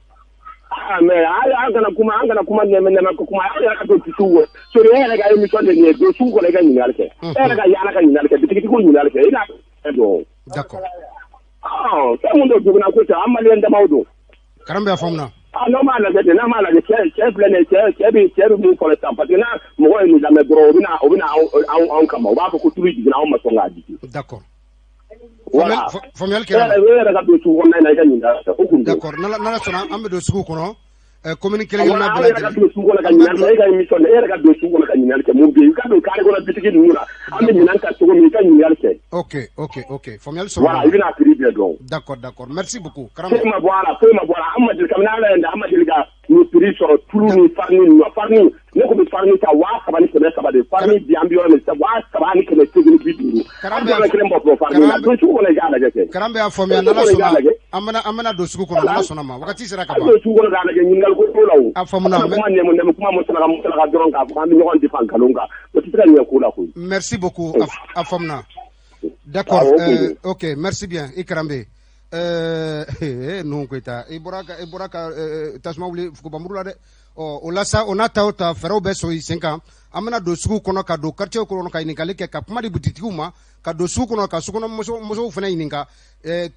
Mais an kana kuma, an kana kuma nɛmɛ nɛmɛ ko kuma. Aw yɛrɛ ka don sugu kɔnɔ, Sori, e yɛrɛ ka émission de nin ye. Don sugu kɔnɔ, i ka ɲininkali kɛ, e yɛrɛ ka yaala ka ɲininkali kɛ, bitigitigiw ɲininkali kɛ, i n'a dɔn. Fɛn mun don, duguna ko tɛ, an maliyɛn damaw don.
Karamɔgɔ y'a faamu na.
N'aw m'a lajɛ ten, n'a m'a lajɛ, cɛ filɛ nin ye, cɛ bɛ mun fɔlɔ sisan? Parce que n'a mɔgɔ ye nin lamɛn dɔrɔn, o bɛna anw kama, u b'a fɔ ko tulu jiginna, anw ma sɔn k'a jigin.
Voilà. Faamuyali kɛra.
E yɛrɛ ka don sugu kɔnɔna na, i ka ɲininkali kɛ, o kun don.
D'accord, n'Ala sɔnna, an bɛ don sugu kɔnɔ. Commune kelen kelenna bɛɛ
lajɛlen. E yɛrɛ ka don sugu kɔnɔ ka ɲininkali kɛ, e ka émission na, e yɛrɛ ka don sugu kɔnɔ ka ɲininkali kɛ, mun bɛ yen? I ka don carré kɔnɔ bitigi ninnu na, an bɛ minɛn ta cogo min, i ka ɲininkali kɛ.
Ok, faamuyali sɔrɔ.
Voilà, i bɛna prix bɛɛ dɔn.
D'accord, merci beaucoup.
Foyi ma bɔ a la, foyi ma bɔ a la. An ma deli, kabini Ala ye dan, an ma deli ka nin prix sɔrɔ tulu ni farini ninnu na. Farini, ne ko bɛ farini ta 3300 de farini bi, an bɛ yɔrɔ min sisan, 3850. An dɔrɔmɛ kelen bɔ bɔ farini na. Don sugu kɔnɔ, i k'a lajɛ kɛ.
Karamɔgɔ y'a faamuya, n'Ala sɔnna, an bɛna don sugu kɔnɔ, n'Ala sɔnna ma, wagati sera ka ban.
An don sugu kɔnɔ k'a lajɛ, ɲininkali ko t'o la o.
A faamuna.
Kuma nɛmɛ nɛmɛ kuma musalaka musalaka dɔrɔn k'a fɔ an bɛ ɲɔgɔn defan nkalon kan, o tɛ se ka ɲɛ ko la koyi.
Merci beaucoup, a faamuna. D'accord, ok, merci bien, i Karambe. Nuhu Koyita, i bɔra ka tasuma wuli fugubamuru la dɛ. Ɔ, o la sa, o n'a ta o ta, fɛɛrɛw bɛ sɔrɔ i sen kan. An bɛna don sugu kɔnɔ, ka don quartier kɔnɔ, ka ɲininkali kɛ, ka kuma di butigiw ma, ka don sugu kɔnɔ, ka sukɔnɔ musow fana ɲininka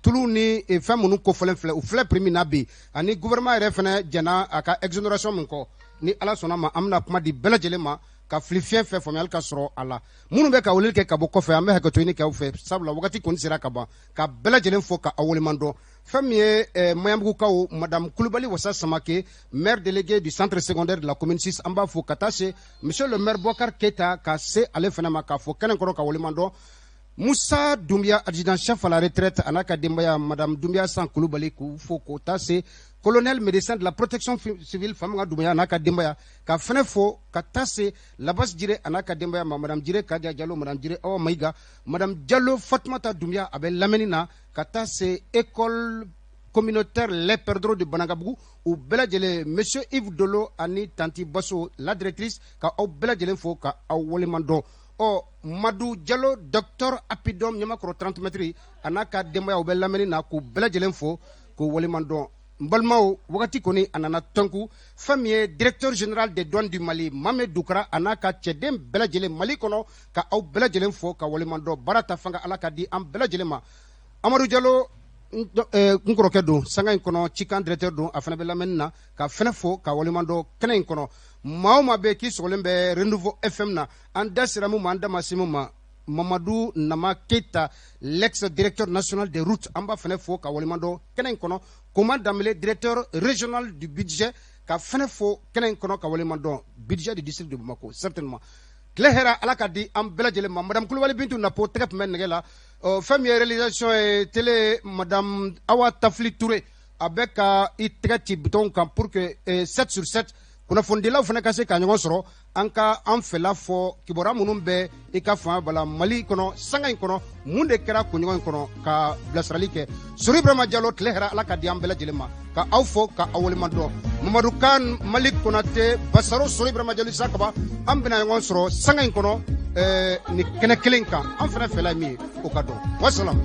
tulu ni fɛn minnu kofɔlen filɛ, u filɛ prix min na bi, ani gouvernement yɛrɛ fana jɛnna a ka exonération min kɔ. Ni Ala sɔnna ma, an bɛna kuma di bɛɛ lajɛlen ma ka fili fiɲɛ fɛ, faamuyali ka sɔrɔ a la. Minnu bɛ ka weleli kɛ ka bɔ kɔfɛ, an bɛ hakɛto ɲini kɛ aw fɛ, sabula wagati kɔni sera ka ban. Ka bɛɛ lajɛlen fo ka aw waleɲuman dɔn. Fɛn min ye Maɲanbugukaw, madame Kulubali Wasa Samake, maire délégué du centre secondaire de la commune 6, an b'a fo, ka taa se monsieur le maire Boubacar Keita, ka se ale fana ma k'a fɔ kɛnɛ kɔrɔ ka waleɲuman dɔn. Musa Dumbuya, adjudant chef à la retraite, a n'a ka denbaya, madame Dumbuya San Kulubali, k'u fo k'o ta se colonel médecin de la protection civile Famanga Dumbuya a n'a ka denbaya, ka fɛnɛ fo ka taa se Labas Jire a n'a ka denbaya ma, madame Jire Kadia Jalo, madame Jire Awa Mayiga, madame Jalo Fatumata Dumbuya a bɛ lamɛnni na, ka taa se école communautaire Les Perdreaux de Banankabugu, u bɛɛ lajɛlen, monsieur Yves Dolo ani tanti Baso la directrice, ka aw bɛɛ lajɛlen fo ka aw waleɲuman dɔn. Ɔ Madu Jalo, docteur Apidom Ɲamakɔrɔ 30 mètres, a n'a ka denbaya, u bɛ lamɛnni na, k'u bɛɛ lajɛlen fo k'u waleɲuman dɔn. N balimaw, wagati kɔni a nana tɔnku. Fɛn min ye directeur général des douanes du Mali, Mame Dukara, a n'a ka cɛden bɛɛ lajɛlen Mali kɔnɔ, ka aw bɛɛ lajɛlen fo ka waleɲuman dɔn. Baara ta fanga, Ala ka di an bɛɛ lajɛlen ma. Amadu Jalo, n kɔrɔkɛ don sanga in kɔnɔ, cikan directeur don, a fana bɛ lamɛnni na, ka fɛnɛ fo ka waleɲuman dɔn kɛnɛ in kɔnɔ. Maa o maa bɛ k'i sɔgɔlen bɛ Renouveau FM na, an da sera mun ma, an da ma se mun ma, Mamadu Nama Keita, l'ex directeur national des routes, an b'a fɛnɛ fo ka waleɲuman dɔn kɛnɛ in kɔnɔ. Koma Danbele, directeur régional du budget, ka fɛnɛ fo kɛnɛ in kɔnɔ ka waleɲuman dɔn, budget du district de Bamako certainement. Tile hɛrɛ, Ala ka di an bɛɛ lajɛlen ma. Madame Kulubali Bintu Napo tɛgɛ tun bɛ nɛgɛ la. Fɛn min ye réalisation ye télé, madame Awa Tafili Touré, a bɛ ka i tɛgɛ ci bouton kan pour que 7 sur 7 kunnafonidilaw fana ka se ka ɲɔgɔn sɔrɔ, an ka an fɛla fɔ kibaruya minnu bɛ i ka fanga bala Mali kɔnɔ sanga in kɔnɔ, mun de kɛra kunɲɔgɔn in kɔnɔ, ka bilasirali kɛ. Sori Ibrahima Jalo, tile hɛrɛ, Ala ka di an bɛɛ lajɛlen ma, ka aw fo ka aw waleɲuman dɔn. Mamadu Kan, Malik Konate, Basaro, Sori Ibrahima Jalo, Isa Kaba, an bɛna ɲɔgɔn sɔrɔ sanga in kɔnɔ nin kɛnɛ kelen kan. An fana fɛla ye min ye, o ka dɔn. Wasalam.